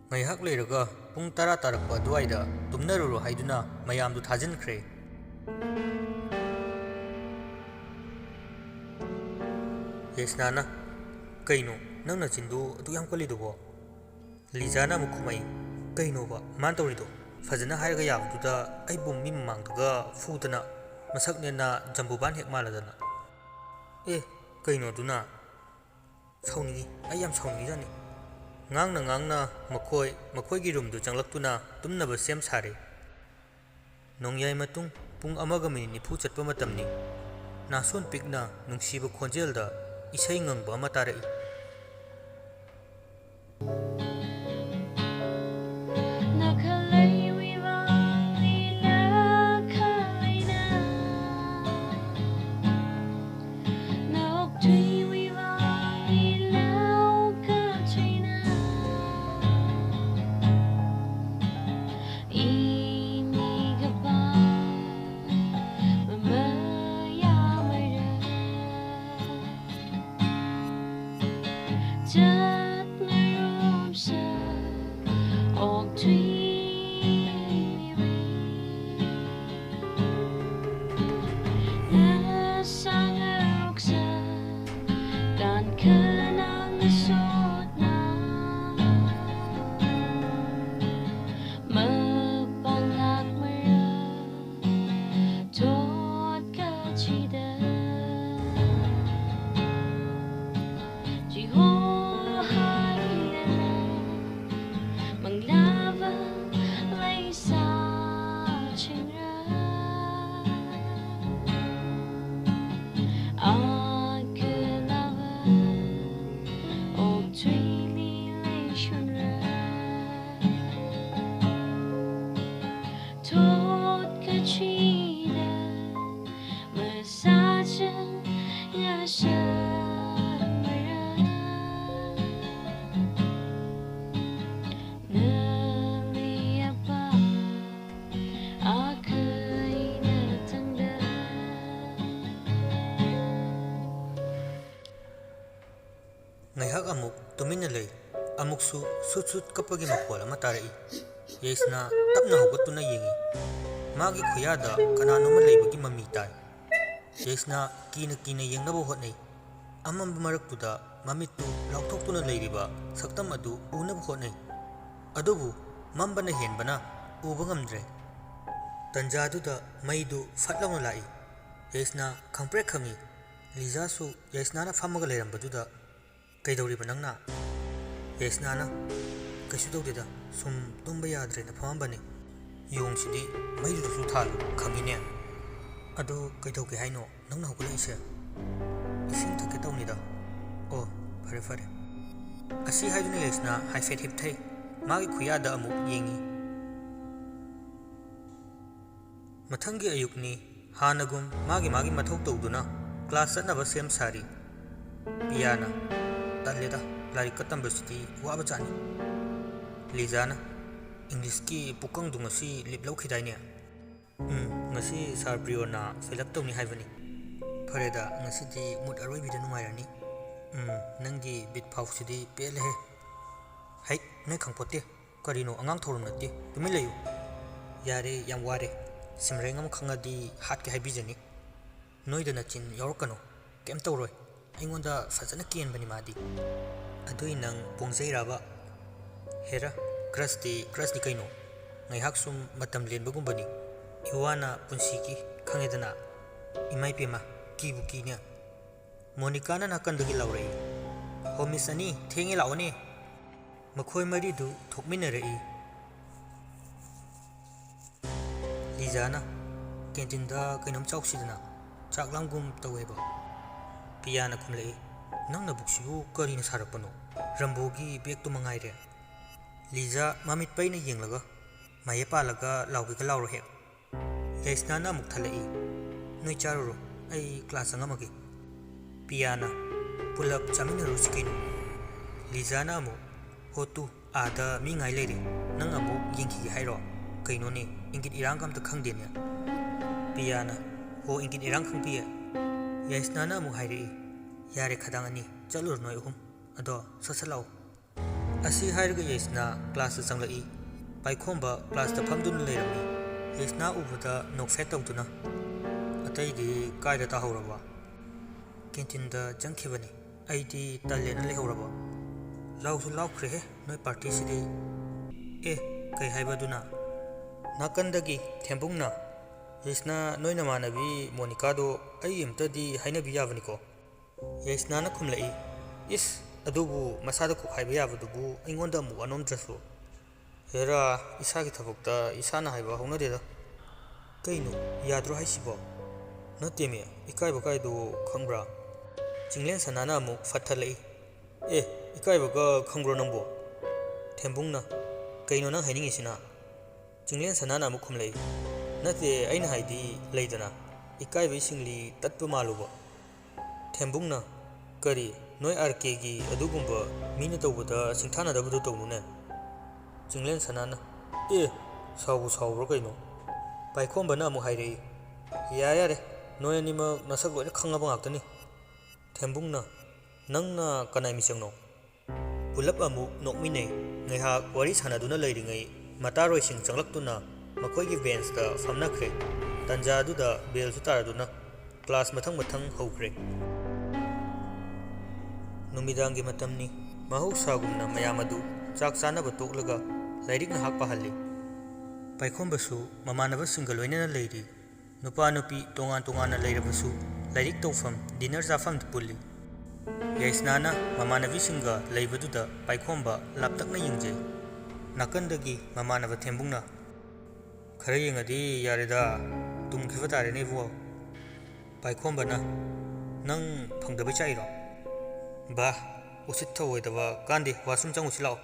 ꯉꯥꯏꯍꯥꯛ ꯂꯩꯔꯒ ꯄꯨꯡ ꯇꯔꯥ ꯇꯥꯔꯛꯄ ꯑꯗꯨꯋꯥꯏꯗ ꯇꯨꯝꯅꯔꯨꯔꯣ ꯍꯥꯏꯗꯨꯅ ꯃꯌꯥꯝꯗꯨ ꯊꯥꯖꯤꯟꯈ꯭ꯔꯦ꯫ ꯌꯥꯏꯁꯅꯥꯅ, "ꯀꯩꯅꯣ ꯅꯪ ꯅꯆꯤꯟꯗꯨ ꯑꯗꯨꯛ ꯌꯥꯝ ꯀꯜꯂꯤꯗꯨꯕꯣ?" ꯂꯤꯖꯥꯅ ꯑꯃꯨꯛ ꯈꯨꯝꯃꯛꯏ, "ꯀꯩꯅꯣꯕ ꯃꯥꯅ ꯇꯧꯔꯤꯗꯣ? ꯐꯖꯅ ꯍꯥꯏꯔꯒ ꯌꯥꯕꯗꯨꯗ ꯑꯩꯕꯨ ꯃꯤ ꯃꯃꯥꯡꯗꯒ ꯐꯨꯗꯅ, ꯃꯁꯛꯅꯦꯅ ꯖꯝꯕꯨꯕꯥꯟ ꯍꯦꯛ ꯃꯥꯜꯂꯗꯅ꯫" "ꯑꯦ, ꯀꯩꯅꯣ ꯑꯗꯨꯅ?" "ꯁꯥꯎꯅꯤꯡꯉꯤ, ꯑꯩ ꯌꯥꯝ ꯁꯥꯎꯅꯤꯡꯉꯤꯖꯥꯠꯅꯤ꯫" ꯉꯥꯡꯅ ꯉꯥꯡꯅ ꯃꯈꯣꯏ ꯃꯈꯣꯏꯒꯤ ꯔꯨꯝꯗꯨ ꯆꯪꯂꯛꯇꯨꯅ ꯇꯨꯝꯅꯕ ꯁꯦꯝ ꯁꯥꯔꯦ꯫ ꯅꯣꯡꯌꯥꯏ ꯃꯇꯨꯡ ꯄꯨꯡ ꯑꯃꯒ ꯃꯤꯅꯤꯠ ꯅꯤꯐꯨ ꯆꯠꯄ ꯃꯇꯝꯅꯤ꯫ ꯅꯥꯁꯣꯟ ꯄꯤꯛꯅ ꯅꯨꯡꯁꯤꯕ ꯈꯣꯟꯖꯦꯜꯗ ꯏꯁꯩ ꯉꯪꯕ ꯑꯃ ꯇꯥꯔꯛꯏ꯫ ꯇꯨꯃꯤꯟꯅ ꯂꯩ꯫ ꯑꯃꯨꯛꯁꯨ ꯁꯨꯠ ꯁꯨꯠ ꯀꯞꯄꯒꯤ ꯃꯈꯣꯜ ꯑꯃ ꯇꯥꯔꯛꯏ꯫ ꯌꯩꯁꯅꯥ ꯇꯞꯅ ꯍꯧꯒꯠꯇꯨꯅ ꯌꯦꯡꯏ꯫ ꯃꯥꯒꯤ ꯈꯨꯌꯥꯗ ꯀꯅꯥꯅꯣꯝꯃ ꯂꯩꯕꯒꯤ ꯃꯃꯤ ꯇꯥꯏ꯫ ꯌꯩꯁꯅꯥ ꯀꯤꯅ ꯀꯤꯅ ꯌꯦꯡꯅꯕ ꯍꯣꯠꯅꯩ꯫ ꯑꯃꯝꯕ ꯃꯔꯛꯇꯨꯗ ꯃꯃꯤꯠꯇꯨ ꯂꯥꯎꯊꯣꯛꯇꯨꯅ ꯂꯩꯔꯤꯕ ꯁꯛꯇꯝ ꯑꯗꯨ ꯎꯅꯕ ꯍꯣꯠꯅꯩ꯫ ꯑꯗꯨꯕꯨ ꯃꯝꯕꯅ ꯍꯦꯟꯕꯅ ꯎꯕ ꯉꯝꯗ꯭ꯔꯦ꯫ ꯇꯟꯖꯥꯗꯨꯗ ꯃꯩꯗꯨ ꯐꯠ ꯂꯥꯎꯅ ꯂꯥꯛꯏ꯫ ꯌꯩꯁꯅꯥ ꯈꯪꯄ꯭ꯔꯦꯛ ꯈꯪꯏ꯫ ꯂꯤꯖꯥꯁꯨ ꯌꯩꯁꯅꯥꯅ ꯐꯝꯃꯒ ꯂꯩꯔꯝꯕꯗꯨꯗ, "ꯀꯩꯗꯧꯔꯤꯕ ꯅꯪꯅ?" ꯌꯩꯁꯅꯥꯅ, "ꯀꯩꯁꯨ ꯇꯧꯗꯦꯗ, ꯁꯨꯝ ꯇꯨꯝꯕ ꯌꯥꯗ꯭ꯔꯦꯅ ꯐꯝꯃꯝꯕꯅꯤ꯫ ꯌꯣꯡꯁꯤꯗꯤ ꯃꯩꯗꯨꯗꯁꯨ ꯊꯥꯜꯂꯨ ꯈꯪꯉꯤꯅꯦ꯫ ꯑꯗꯨ ꯀꯩꯗꯧꯒꯦ ꯍꯥꯏꯅꯣ ꯅꯪꯅ ꯍꯧꯒꯠꯂꯛꯏꯁꯦ?" "ꯏꯁꯤꯡ ꯊꯛꯀꯦ ꯇꯧꯅꯤꯗ꯫" "ꯑꯣ, ꯐꯔꯦ ꯐꯔꯦ꯫" ꯑꯁꯤ ꯍꯥꯏꯗꯨꯅ ꯌꯩꯁꯅꯥ ꯍꯥꯏꯐꯦꯠ ꯍꯤꯞꯊꯩ꯫ ꯃꯥꯒꯤ ꯈꯨꯌꯥꯗ ꯑꯃꯨꯛ ꯌꯦꯡꯉꯤ꯫ ꯃꯊꯪꯒꯤ ꯑꯌꯨꯛꯅꯤ꯫ ꯍꯥꯟꯅꯒꯨꯝ ꯃꯥꯒꯤ ꯃꯥꯒꯤ ꯃꯊꯧ ꯇꯧꯗꯨꯅ ꯀ꯭ꯂꯥꯁ ꯆꯠꯅꯕ ꯁꯦꯝ ꯁꯥꯔꯤ꯫ ꯄꯤꯌꯥꯅ, "ꯇꯜꯂꯦꯗ, ꯂꯥꯏꯔꯤꯛꯀ ꯇꯝꯕꯁꯤꯗꯤ ꯋꯥꯕ ꯖꯥꯠꯅꯤ꯫" ꯂꯤꯖꯥꯅ, "ꯏꯪꯂꯤꯁꯀꯤ ꯄꯨꯀꯪꯗꯨ ꯉꯁꯤ ꯂꯤꯞ ꯂꯧꯈꯤꯗꯥꯏꯅꯦ?" "ꯎꯝ, ꯉꯁꯤ ꯁꯥꯔ ꯄ꯭ꯔꯤꯌꯣꯅ ꯐꯤꯜ ꯑꯞ ꯇꯧꯅꯤ ꯍꯥꯏꯕꯅꯤ꯫" "ꯐꯔꯦꯗ, ꯉꯁꯤꯗꯤ ꯃꯨꯠ ꯑꯔꯣꯏꯕꯤꯗ ꯅꯨꯡꯉꯥꯏꯔꯅꯤ꯫" "ꯎꯝ, ꯅꯪꯒꯤ ꯕꯤꯠ ꯐꯥꯎꯁꯤꯗꯤ ꯄꯦꯜꯂꯦꯍꯦ꯫" "ꯍꯩ, ꯅꯣꯏ ꯈꯪꯄꯣꯠꯇꯦ꯫ ꯀꯔꯤꯅꯣ, ꯑꯉꯥꯡ ꯊꯧꯔꯝ ꯅꯠꯇꯦ, ꯇꯨꯃꯤꯟ ꯂꯩꯌꯨ꯫" "ꯌꯥꯔꯦ, ꯌꯥꯝ ꯋꯥꯔꯦ꯫ ꯁꯤꯃꯔꯦꯡ ꯑꯃ ꯈꯪꯉꯗꯤ ꯍꯥꯠꯀꯦ ꯍꯥꯏꯕꯤꯖꯅꯤ꯫ ꯅꯣꯏꯗ ꯅꯆꯤꯟ ꯌꯥꯎꯔꯛꯀꯅꯨ꯫ ꯀꯩꯝ ꯇꯧꯔꯣꯏ꯫ ꯑꯩꯉꯣꯟꯗ ꯐꯖꯅ ꯀꯦꯟꯕꯅꯤ ꯃꯥꯗꯤ꯫" "ꯑꯗꯨꯏ ꯅꯪ ꯄꯣꯡꯖꯩꯔꯕ?" "ꯍꯦꯔꯥ, ꯀ꯭ꯔꯁꯇꯤ ꯀ꯭ꯔꯁꯅꯤ ꯀꯩꯅꯣ꯫ ꯉꯥꯏꯍꯥꯛ ꯁꯨꯝ ꯃꯇꯝ ꯂꯦꯟꯕꯒꯨꯝꯕꯅꯤ꯫ ꯏꯋꯥꯅ ꯄꯨꯟꯁꯤꯒꯤ, ꯈꯪꯉꯦꯗꯅ꯫" "ꯏꯃꯥ ꯏꯄꯦꯝꯃ, ꯀꯤꯕꯨ ꯀꯤꯅꯦ꯫" ꯃꯣꯅꯤꯀꯥꯅ ꯅꯥꯀꯟꯗꯒꯤ ꯂꯥꯎꯔꯛꯏ, "ꯍꯣ ꯃꯤꯁ ꯑꯅꯤ, ꯊꯦꯡꯉꯦ, ꯂꯥꯛꯑꯣꯅꯦ꯫" ꯃꯈꯣꯏ ꯃꯔꯤꯗꯨ ꯊꯣꯛꯃꯤꯟꯅꯔꯛꯏ꯫ ꯂꯤꯖꯥꯅ, "ꯀꯦꯟꯇꯤꯟꯗ ꯀꯩꯅꯣꯝ ꯆꯥꯎꯁꯤꯗꯅ, ꯆꯥꯛ ꯂꯥꯝꯒꯨꯝ ꯇꯧꯋꯦꯕ꯫" ꯄꯤꯌꯥꯅ ꯈꯨꯝꯂꯛꯏ, "ꯅꯪ ꯅꯕꯨꯛꯁꯤꯕꯨ ꯀꯔꯤꯅ ꯁꯥꯔꯛꯄꯅꯣ? ꯔꯝꯕꯣꯒꯤ ꯕꯦꯒꯇꯨ ꯃꯉꯥꯏꯔꯦ꯫" ꯂꯤꯖꯥ ꯃꯃꯤꯠ ꯄꯩꯅ ꯌꯦꯡꯂꯒ, "ꯃꯌꯦ ꯄꯥꯜꯂꯒ ꯂꯥꯎꯒꯦꯒ ꯂꯥꯎꯔꯣ ꯍꯦꯛ꯫" ꯌꯥꯏꯁꯅꯥꯅ ꯑꯃꯨꯛ ꯊꯠꯂꯛꯏ, "ꯅꯣꯏ ꯆꯥꯔꯨꯔꯣ, ꯑꯩ ꯀ꯭ꯂꯥꯁ ꯆꯪꯉꯝꯃꯒꯦ꯫" ꯄꯤꯌꯥꯅ, "ꯄꯨꯂꯞ ꯆꯥꯃꯤꯟꯅꯔꯨꯁꯤ ꯀꯩꯅꯣ꯫" ꯂꯤꯖꯥꯅ ꯑꯃꯨꯛ, "ꯍꯣ ꯇꯨ, ꯑꯥꯗ ꯃꯤ ꯉꯥꯏ ꯂꯩꯔꯦ, ꯅꯪ ꯑꯃꯨꯛ ꯌꯦꯡꯈꯤꯒꯦ ꯍꯥꯏꯔꯣ? ꯀꯩꯅꯣꯅꯦ, ꯏꯪꯒꯤꯠ ꯏꯔꯥꯡꯒ ꯑꯝꯇ ꯈꯪꯗꯦꯅꯦ꯫" ꯄꯤꯌꯥꯅ, "ꯍꯣ, ꯏꯪꯒꯤꯠ ꯏꯔꯥꯡ ꯈꯪꯕꯤꯌꯦ꯫" ꯌꯥꯏꯁꯅꯥꯅ ꯑꯃꯨꯛ ꯍꯥꯏꯔꯛꯏ, "ꯌꯥꯔꯦ, ꯈꯗꯥꯡ ꯑꯅꯤ, ꯆꯠꯂꯨꯔꯣ ꯅꯣꯏ ꯑꯍꯨꯝ꯫" ꯑꯗꯣ ꯁꯠ ꯁꯠ ꯂꯥꯛꯑꯣ꯫ ꯑꯁꯤ ꯍꯥꯏꯔꯒ ꯌꯥꯏꯁꯅꯥ ꯀ꯭ꯂꯥꯁꯇ ꯆꯪꯂꯛꯏ꯫ ꯄꯥꯏꯈꯣꯝꯕ ꯀ꯭ꯂꯥꯁꯇ ꯐꯝꯗꯨꯅ ꯂꯩꯔꯝꯃꯤ꯫ ꯌꯥꯏꯁꯅꯥ ꯎꯕꯗ ꯅꯣꯛꯐꯦꯠ ꯇꯧꯗꯨꯅ, "ꯑꯇꯩꯗꯤ ꯀꯥꯏꯗ ꯇꯥꯍꯧꯔꯕ?" "ꯀꯦꯟꯇꯤꯟꯗ ꯆꯪꯈꯤꯕꯅꯤ꯫ ꯑꯩꯗꯤ ꯇꯜꯂꯦꯅ ꯂꯩꯍꯧꯔꯕ꯫" "ꯂꯥꯎꯁꯨ ꯂꯥꯎꯈ꯭ꯔꯦꯍꯦ ꯅꯣꯏ ꯄꯥꯔꯇꯤꯁꯤꯗꯤ꯫" "ꯑꯦ, ꯀꯩ ꯍꯥꯏꯕ ꯑꯗꯨꯅ?" ꯅꯥꯀꯟꯗꯒꯤ ꯊꯦꯝꯕꯨꯡꯅ, "ꯌꯥꯏꯁꯅꯥ, ꯅꯣꯏ ꯅꯃꯥꯟꯅꯕꯤ ꯃꯣꯅꯤꯀꯥꯗꯣ ꯑꯩ ꯑꯝꯇꯗꯤ ꯍꯥꯏꯅꯕꯤ ꯌꯥꯕꯅꯤꯀꯣ?" ꯌꯥꯏꯁꯅꯥꯅ ꯈꯨꯝꯂꯛꯏ, "ꯏꯁ, ꯑꯗꯨꯕꯨ ꯃꯁꯥꯗ ꯀꯣꯛ ꯍꯥꯏꯕ ꯌꯥꯕꯗꯨꯕꯨ ꯑꯩꯉꯣꯟꯗ ꯑꯃꯨꯛ ꯋꯥꯅꯣꯝꯗ꯭ꯔꯁꯨ?" "ꯍꯦꯔꯥ, ꯏꯁꯥꯒꯤ ꯊꯕꯛꯇ ꯏꯁꯥꯅ ꯍꯥꯏꯕ ꯍꯧꯅꯗꯦꯗ꯫" "ꯀꯩꯅꯣ, ꯌꯥꯗ꯭ꯔꯣ ꯍꯥꯏꯁꯤꯕꯣ?" "ꯅꯠꯇꯦꯃꯤ, ꯏꯀꯥꯏꯕ ꯀꯥꯏꯗꯣ ꯈꯪꯕ꯭ꯔꯥ?" ꯆꯤꯡꯂꯦꯟ ꯁꯅꯥꯅ ꯑꯃꯨꯛ ꯐꯠꯊꯠꯂꯛꯏ꯫ "ꯑꯦ, ꯏꯀꯥꯏꯕꯒ ꯈꯪꯕ꯭ꯔꯣ ꯅꯪꯕꯣ?" ꯊꯦꯝꯕꯨꯡꯅ, "ꯀꯩꯅꯣ ꯅꯪ ꯍꯥꯏꯅꯤꯡꯉꯤꯁꯤꯅ?" ꯆꯤꯡꯂꯦꯟ ꯁꯅꯥꯅ ꯑꯃꯨꯛ ꯈꯨꯝꯂꯛꯏ, "ꯅꯠꯇꯦ, ꯑꯩꯅ ꯍꯥꯏꯗꯤ ꯂꯩꯗꯅ, ꯏꯀꯥꯏꯕꯒꯤ ꯁꯤꯡꯂꯤ ꯇꯠꯄ ꯃꯥꯜꯂꯨꯕ꯫" ꯊꯦꯝꯕꯨꯡꯅ, "ꯀꯔꯤ, ꯅꯣꯏ ꯑꯥꯔ ꯀꯦꯒꯤ ꯑꯗꯨꯒꯨꯝꯕ ꯃꯤꯅ ꯇꯧꯕꯗ ꯁꯤꯡꯊꯥꯅꯗꯕꯗꯣ ꯇꯧꯅꯨꯅꯦ?" ꯆꯤꯡꯂꯦꯟ ꯁꯅꯥꯅ, "ꯑꯦ, ꯁꯥꯎꯕꯨ ꯁꯥꯎꯕ꯭ꯔꯣ ꯀꯩꯅꯣ?" ꯄꯥꯏꯈꯣꯝꯕꯅ ꯑꯃꯨꯛ ꯍꯥꯏꯔꯛꯏ, "ꯌꯥꯔꯦ ꯌꯥꯔꯦ, ꯅꯣꯏ ꯑꯅꯤꯃꯛ ꯅꯁꯛ ꯂꯣꯏꯅ ꯈꯪꯉꯕ ꯉꯥꯛꯇꯅꯤ꯫" ꯊꯦꯝꯕꯨꯡꯅ, "ꯅꯪꯅ ꯀꯅꯥꯏ ꯃꯤꯆꯪꯅꯣ?" ꯄꯨꯂꯞ ꯑꯃꯨꯛ ꯅꯣꯛꯃꯤꯟꯅꯩ꯫ ꯉꯥꯏꯍꯥꯛ ꯋꯥꯔꯤ ꯁꯥꯟꯅꯗꯨꯅ ꯂꯩꯔꯤꯉꯩ ꯃꯇꯥꯔꯣꯏꯁꯤꯡ ꯆꯪꯂꯛꯇꯨꯅ ꯃꯈꯣꯏꯒꯤ ꯕꯦꯟꯁꯇ ꯐꯝꯅꯈ꯭ꯔꯦ꯫ ꯇꯟꯖꯥ ꯑꯗꯨꯗ ꯕꯦꯜꯁꯨ ꯇꯥꯔꯗꯨꯅ ꯀ꯭ꯂꯥꯁ ꯃꯊꯪ ꯃꯊꯪ ꯍꯧꯈ꯭ꯔꯦ꯫ ꯅꯨꯃꯤꯗꯥꯡꯒꯤ ꯃꯇꯝꯅꯤ꯫ ꯃꯍꯧꯁꯥꯒꯨꯝꯅ ꯃꯌꯥꯝ ꯑꯗꯨ ꯆꯥꯛ ꯆꯥꯅꯕ ꯇꯣꯛꯂꯒ ꯂꯥꯏꯔꯤꯛ ꯉꯥꯏꯍꯥꯛ ꯄꯥꯍꯜꯂꯤ꯫ ꯄꯥꯏꯈꯣꯝꯕꯁꯨ ꯃꯃꯥꯟꯅꯕꯁꯤꯡꯒ ꯂꯣꯏꯅꯅ ꯂꯩꯔꯤ꯫ ꯅꯨꯄꯥ ꯅꯨꯄꯤ ꯇꯣꯉꯥꯟ ꯇꯣꯉꯥꯟꯅ ꯂꯩꯔꯕꯁꯨ ꯂꯥꯏꯔꯤꯛ ꯇꯧꯐꯝ, ꯗꯤꯅꯔ ꯆꯥꯐꯝꯗ ꯄꯨꯜꯂꯤ꯫ ꯌꯥꯏꯁꯅꯥꯅ ꯃꯃꯥꯟꯅꯕꯤꯁꯤꯡꯒ ꯂꯩꯕꯗꯨꯗ ꯄꯥꯏꯈꯣꯝꯕ ꯂꯥꯞꯇꯛꯅ ꯌꯦꯡꯖꯩ꯫ ꯅꯥꯀꯟꯗꯒꯤ ꯃꯃꯥꯟꯅꯕ ꯊꯦꯝꯕꯨꯡꯅ, "ꯈꯔ ꯌꯦꯡꯉꯗꯤ ꯌꯥꯔꯦꯗ, ꯇꯨꯝꯈꯤꯕ ꯇꯥꯔꯦꯅꯦ ꯏꯕꯨꯡꯉꯣ꯫" ꯄꯥꯏꯈꯣꯝꯕꯅ, "ꯅꯪ ꯐꯪꯗꯕꯩ ꯆꯥꯛꯏꯔꯣ?" "ꯕꯥ, ꯎꯁꯤꯠ ꯊꯑꯣꯏꯗꯕ, ꯀꯥꯟꯗꯦ, ꯋꯥꯁꯔꯨꯝ ꯆꯪꯉꯨꯁꯤ ꯂꯥꯛꯑꯣ꯫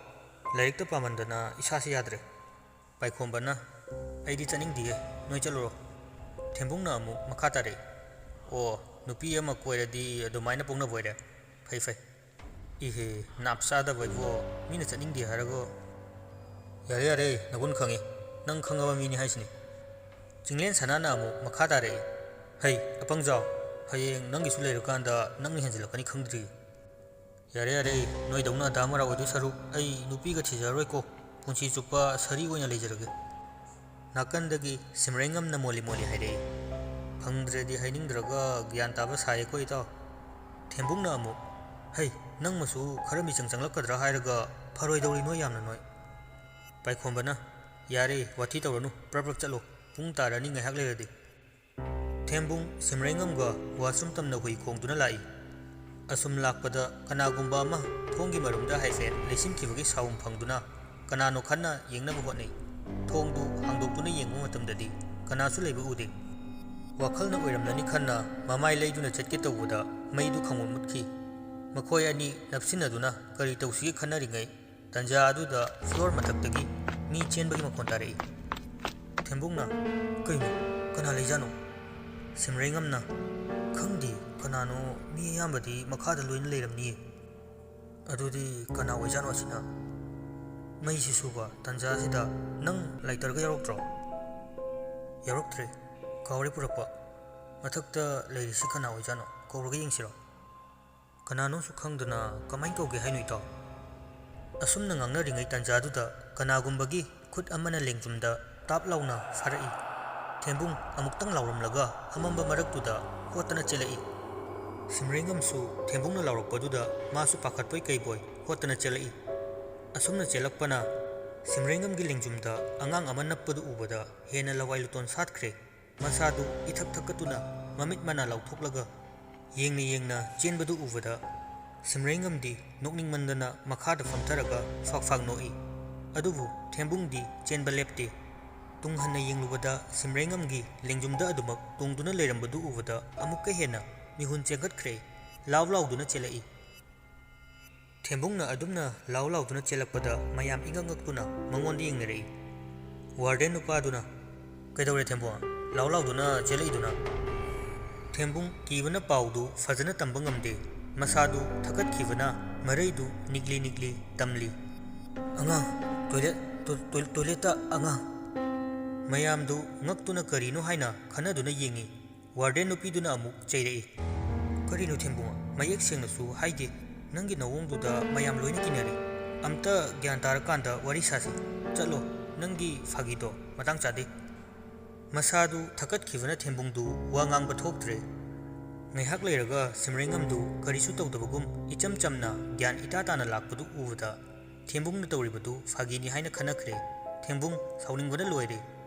ꯂꯥꯏꯔꯤꯛꯇ ꯄꯥꯃꯟꯗꯅ ꯏꯁꯥꯁꯤ ꯌꯥꯗ꯭ꯔꯦ꯫" ꯄꯥꯏꯈꯣꯝꯕꯅ, "ꯑꯩꯗꯤ ꯆꯠꯅꯤꯡꯗꯤꯌꯦ, ꯅꯣꯏ ꯆꯠꯂꯨꯔꯣ꯫" ꯊꯦꯝꯕꯨꯡꯅ ꯑꯃꯨꯛ ꯃꯈꯥ ꯇꯥꯔꯛꯏ, "ꯑꯣ, ꯅꯨꯄꯤ ꯑꯃ ꯀꯣꯏꯔꯗꯤ ꯑꯗꯨꯃꯥꯏꯅ ꯄꯣꯛꯅꯕ ꯑꯣꯏꯔꯦ꯫ ꯐꯩ ꯐꯩ꯫ ꯏꯍꯦ, ꯅꯥꯞ ꯆꯥꯗꯕ ꯏꯕꯣ, ꯃꯤꯅ ꯆꯠꯅꯤꯡꯗꯦ ꯍꯥꯏꯔꯒ꯫" "ꯌꯥꯔꯦ ꯌꯥꯔꯦ, ꯅꯒꯨꯟ ꯈꯪꯉꯦ, ꯅꯪ ꯈꯪꯉꯕ ꯃꯤꯅꯤ ꯍꯥꯏꯁꯤꯅꯤ꯫" ꯆꯤꯡꯂꯦꯟ ꯁꯅꯥꯅ ꯑꯃꯨꯛ ꯃꯈꯥ ꯇꯥꯔꯛꯏ, "ꯍꯩ, ꯑꯄꯪꯖꯥꯎ, ꯍꯌꯦꯡ ꯅꯪꯒꯤꯁꯨ ꯂꯩꯔꯀꯥꯟꯗ ꯅꯪꯅ ꯍꯦꯟꯖꯤꯜꯂꯛꯀꯅꯤ ꯈꯪꯗ꯭ꯔꯤ꯫" "ꯌꯥꯔꯦ, ꯌꯥꯔꯦ, ꯅꯣꯏꯗꯧꯅ ꯑꯗꯥ ꯃꯔꯥ ꯑꯣꯏꯗꯣꯏ ꯁꯔꯨꯛ ꯑꯩ ꯅꯨꯄꯤꯒ ꯊꯤꯖꯔꯔꯣꯏꯀꯣ, ꯄꯨꯟꯁꯤ ꯆꯨꯞꯄ ꯁꯥꯔꯤ ꯑꯣꯏꯅ ꯂꯩꯖꯔꯒꯦ"꯫ ꯅꯥꯀꯟꯗꯒꯤ ꯁꯤꯃꯔꯩꯉꯝꯅ ꯃꯣꯜꯂꯤ ꯃꯣꯜꯂꯤ ꯍꯥꯏꯔꯛꯏ꯫ "ꯐꯪꯗ꯭ꯔꯗꯤ ꯍꯥꯏꯅꯤꯡꯗ꯭ꯔꯒ ꯒ꯭ꯌꯥꯟ ꯇꯥꯕ ꯁꯥꯏꯌꯦꯀꯣ ꯏꯇꯥꯎ"꯫ ꯊꯦꯝꯕꯨꯡꯅ ꯑꯃꯨꯛ, "ꯍꯩ, ꯅꯪꯃꯁꯨ ꯈꯔ ꯃꯤꯆꯪ ꯆꯪꯂꯛꯀꯗ꯭ꯔꯥ ꯍꯥꯏꯔꯒ ꯐꯔꯣꯏꯗꯧꯔꯤ ꯅꯣꯏ ꯌꯥꯝꯅ ꯅꯣꯏ"꯫ ꯄꯥꯏꯈꯣꯝꯕꯅ, "ꯌꯥꯔꯦ, ꯋꯥꯊꯤ ꯇꯧꯔꯅꯨ, ꯄ꯭ꯔꯞ ꯄ꯭ꯔꯞ ꯆꯠꯂꯣ, ꯄꯨꯡ ꯇꯥꯔꯅꯤ ꯉꯥꯏꯍꯥꯛ ꯂꯩꯔꯗꯤ"꯫ ꯊꯦꯝꯕꯨꯡ ꯁꯤꯃꯔꯩꯉꯝꯒ ꯋꯥꯁꯔꯨꯝ ꯇꯝꯅ ꯍꯨꯏ ꯈꯣꯡꯗꯨꯅ ꯂꯥꯛꯏ꯫ ꯑꯁꯨꯝ ꯂꯥꯛꯄꯗ ꯀꯅꯥꯒꯨꯝꯕ ꯑꯃ ꯊꯣꯡꯒꯤ ꯃꯔꯨꯝꯗ ꯍꯥꯏꯐꯦꯠ ꯂꯩꯁꯤꯟꯈꯤꯕꯒꯤ ꯁꯥꯎꯝ ꯐꯪꯗꯨꯅ ꯀꯅꯥꯅꯣ ꯈꯟꯅ ꯌꯦꯡꯅꯕ ꯍꯣꯠꯅꯩ꯫ ꯊꯣꯡꯗꯨ ꯍꯥꯡꯗꯣꯛꯇꯨꯅ ꯌꯦꯡꯕ ꯃꯇꯝꯗꯗꯤ ꯀꯅꯥꯁꯨ ꯂꯩꯕ ꯎꯗꯦ꯫ ꯋꯥꯈꯜꯅ ꯑꯣꯏꯔꯝꯂꯅꯤ ꯈꯟꯅ ꯃꯃꯥꯏ ꯂꯩꯗꯨꯅ ꯆꯠꯀꯦ ꯇꯧꯕꯗ ꯃꯩꯗꯨ ꯈꯪꯃꯨꯠ ꯃꯨꯠꯈꯤ꯫ ꯃꯈꯣꯏ ꯑꯅꯤ ꯅꯞꯁꯤꯟꯅꯗꯨꯅ ꯀꯔꯤ ꯇꯧꯁꯤꯒꯦ ꯈꯟꯅꯔꯤꯉꯩ ꯇꯟꯖꯥ ꯑꯗꯨꯗ ꯐ꯭ꯂꯣꯔ ꯃꯊꯛꯇꯒꯤ ꯃꯤ ꯆꯦꯟꯕꯒꯤ ꯃꯈꯣꯟ ꯇꯥꯔꯛꯏ꯫ ꯊꯦꯝꯕꯨꯡꯅ, "ꯀꯩꯅꯣ? ꯀꯅꯥ ꯂꯩꯖꯥꯠꯅꯣ?" ꯁꯤꯃꯔꯩꯉꯝꯅ, "ꯈꯪꯗꯦ, ꯀꯅꯥꯅꯣ? ꯃꯤ ꯑꯌꯥꯝꯕꯗꯤ ꯃꯈꯥꯗ ꯂꯣꯏꯅ ꯂꯩꯔꯝꯅꯤꯌꯦ"꯫ "ꯑꯗꯨꯗꯤ ꯀꯅꯥ ꯑꯣꯏꯖꯥꯠꯅꯣ ꯑꯁꯤꯅ? ꯃꯩꯁꯤ ꯁꯨꯕ ꯇꯟꯖꯥꯁꯤꯗ ꯅꯪ ꯂꯥꯏꯇꯔꯒ ꯌꯥꯎꯔꯛꯇ꯭ꯔꯣ?" "ꯌꯥꯎꯔꯛꯇ꯭ꯔꯦ, ꯀꯥꯎꯔꯦ ꯄꯨꯔꯛꯄ꯫ ꯃꯊꯛꯇ ꯂꯩꯔꯤꯁꯤ ꯀꯅꯥ ꯑꯣꯏꯖꯥꯠꯅꯣ? ꯀꯧꯔꯒ ꯌꯦꯡꯁꯤꯔꯣ?" "ꯀꯅꯥꯅꯣꯁꯨ ꯈꯪꯗꯅ ꯀꯃꯥꯏꯅ ꯀꯧꯒꯦ ꯍꯥꯏꯅꯣ ꯏꯇꯥꯎ?" ꯑꯁꯨꯝꯅ ꯉꯥꯡꯅꯔꯤꯉꯩ ꯇꯟꯖꯥꯗꯨꯗ ꯀꯅꯥꯒꯨꯝꯕꯒꯤ ꯈꯨꯠ ꯑꯃꯅ ꯂꯦꯡꯖꯨꯝꯗ ꯇꯥꯞ ꯂꯥꯎꯅ ꯐꯥꯔꯛꯏ꯫ ꯊꯦꯝꯕꯨꯡ ꯑꯃꯨꯛꯇꯪ ꯂꯥꯎꯔꯝꯂꯒ ꯑꯃꯝꯕ ꯃꯔꯛꯇꯨꯗ ꯍꯣꯠꯇꯅ ꯆꯦꯜꯂꯛꯏ꯫ ꯁꯤꯃꯔꯩꯉꯝꯁꯨ ꯊꯦꯝꯕꯨꯡꯅ ꯂꯥꯎꯔꯛꯄꯗꯨꯗ ꯃꯥꯁꯨ ꯄꯥꯈꯠꯄꯣꯏ ꯀꯩꯕꯣꯏ ꯍꯣꯠꯇꯅ ꯆꯦꯜꯂꯛꯏ꯫ ꯑꯁꯨꯝꯅ ꯆꯦꯜꯂꯛꯄꯅ ꯁꯤꯃꯔꯩꯉꯝꯒꯤ ꯂꯦꯡꯖꯨꯝꯗ ꯑꯉꯥꯡ ꯑꯃ ꯅꯞꯄꯗꯨ ꯎꯕꯗ ꯍꯦꯟꯅ ꯂꯋꯥꯏ ꯂꯨꯇꯣꯟ ꯁꯥꯠꯈ꯭ꯔꯦ꯫ ꯃꯁꯥꯗꯨ ꯏꯊꯛ ꯊꯛꯀꯠꯇꯨꯅ ꯃꯃꯤꯠ ꯃꯅꯥ ꯂꯥꯎꯊꯣꯛꯂꯒ ꯌꯦꯡꯅ ꯌꯦꯡꯅ ꯆꯦꯟꯕꯗꯨ ꯎꯕꯗ ꯁꯤꯃꯔꯩꯉꯝꯗꯤ ꯅꯣꯛꯅꯤꯡꯃꯟꯗꯅ ꯃꯈꯥꯗ ꯐꯝꯊꯔꯒ ꯐꯥꯛ ꯐꯥꯛ ꯅꯣꯛꯏ꯫ ꯑꯗꯨꯕꯨ ꯊꯦꯝꯕꯨꯡꯗꯤ ꯆꯦꯟꯕ ꯂꯦꯞꯇꯦ꯫ ꯇꯨꯡ ꯍꯟꯅ ꯌꯦꯡꯂꯨꯕꯗ ꯁꯤꯃꯔꯩꯉꯝꯒꯤ ꯂꯦꯡꯖꯨꯝꯗ ꯑꯗꯨꯃꯛ ꯇꯣꯡꯗꯨꯅ ꯂꯩꯔꯝꯕꯗꯨ ꯎꯕꯗ ꯑꯃꯨꯛꯀ ꯍꯦꯟꯅ ꯃꯤꯍꯨꯟ ꯆꯦꯟꯈꯠꯈ꯭ꯔꯦ꯫ ꯂꯥꯎ ꯂꯥꯎꯗꯨꯅ ꯆꯦꯜꯂꯛꯏ꯫ ꯊꯦꯝꯕꯨꯡꯅ ꯑꯗꯨꯝꯅ ꯂꯥꯎ ꯂꯥꯎꯗꯨꯅ ꯆꯦꯜꯂꯛꯄꯗ ꯃꯌꯥꯝ ꯏꯉꯛ ꯉꯛꯇꯨꯅ ꯃꯉꯣꯟꯗ ꯌꯦꯡꯅꯔꯛꯏ꯫ ꯋꯥꯔꯗꯦꯟ ꯅꯨꯄꯥꯗꯨꯅ, "ꯀꯩꯗꯧꯔꯦ ꯊꯦꯝꯕꯨꯡ? ꯂꯥꯎ ꯂꯥꯎꯗꯨꯅ ꯆꯦꯜꯂꯛꯏꯗꯨꯅ?" ꯊꯦꯝꯕꯨꯡ ꯀꯤꯕꯅ ꯄꯥꯎꯗꯨ ꯐꯖꯅ ꯇꯝꯕ ꯉꯝꯗꯦ꯫ ꯃꯁꯥꯗꯨ ꯊꯛꯀꯠꯈꯤꯕꯅ ꯃꯔꯩꯗꯨ ꯅꯤꯛꯂꯤ ꯅꯤꯛꯂꯤ ꯇꯝꯂꯤ꯫ "ꯑꯉꯥꯡ, ꯇꯣꯏꯂꯦꯠ, ꯇꯣ-, ꯇꯣꯏ-, ꯇꯣꯏꯂꯦꯠꯇ ꯑꯉꯥꯡ!" ꯃꯌꯥꯝꯗꯨ ꯉꯛꯇꯨꯅ ꯀꯔꯤꯅꯣ ꯍꯥꯏꯅ ꯈꯟꯅꯗꯨꯅ ꯌꯦꯡꯉꯤ꯫ ꯋꯥꯔꯗꯦꯟ ꯅꯨꯄꯤꯗꯨꯅ ꯑꯃꯨꯛ ꯆꯩꯔꯛꯏ꯫ "ꯀꯔꯤꯅꯣ ꯊꯦꯝꯕꯨꯡ? ꯃꯌꯦꯛ ꯁꯦꯡꯅꯁꯨ ꯍꯥꯏꯗꯦ꯫ ꯅꯪꯒꯤ ꯅꯑꯣꯡꯗꯨꯗ ꯃꯌꯥꯝ ꯂꯣꯏꯅ ꯀꯤꯅꯔꯦ꯫ ꯑꯝꯇ ꯒ꯭ꯌꯥꯟ ꯇꯥꯔꯀꯥꯟꯗ ꯋꯥꯔꯤ ꯁꯥꯁꯤ꯫ ꯆꯠꯂꯣ, ꯅꯪꯒꯤ ꯐꯥꯒꯤꯗꯣ ꯃꯇꯥꯡ ꯆꯥꯗꯦ꯫ ꯃꯁꯥꯗꯨ ꯊꯛꯀꯠꯈꯤꯕꯅ ꯊꯦꯝꯕꯨꯡꯗꯨ ꯋꯥ ꯉꯥꯡꯕ ꯊꯣꯛꯇ꯭ꯔꯦ꯫ ꯉꯥꯏꯍꯥꯛ ꯂꯩꯔꯒ ꯁꯤꯃꯔꯩꯉꯝꯗꯨ ꯀꯔꯤꯁꯨ ꯇꯧꯗꯕꯒꯨꯝ ꯏꯆꯝ ꯆꯝꯅ ꯒ꯭ꯌꯥꯟ ꯏꯇꯥ ꯇꯥꯅ ꯂꯥꯛꯄꯗꯨ ꯎꯕꯗ ꯊꯦꯝꯕꯨꯡꯅ ꯇꯧꯔꯤꯕꯗꯨ ꯐꯥꯒꯤꯅꯤ ꯍꯥꯏꯅ ꯈꯟꯅꯈ꯭ꯔꯦ꯫ ꯊꯦꯝꯕꯨꯡ ꯁꯥꯎꯅꯤꯡꯕꯅ ꯂꯣꯏꯔꯦ꯫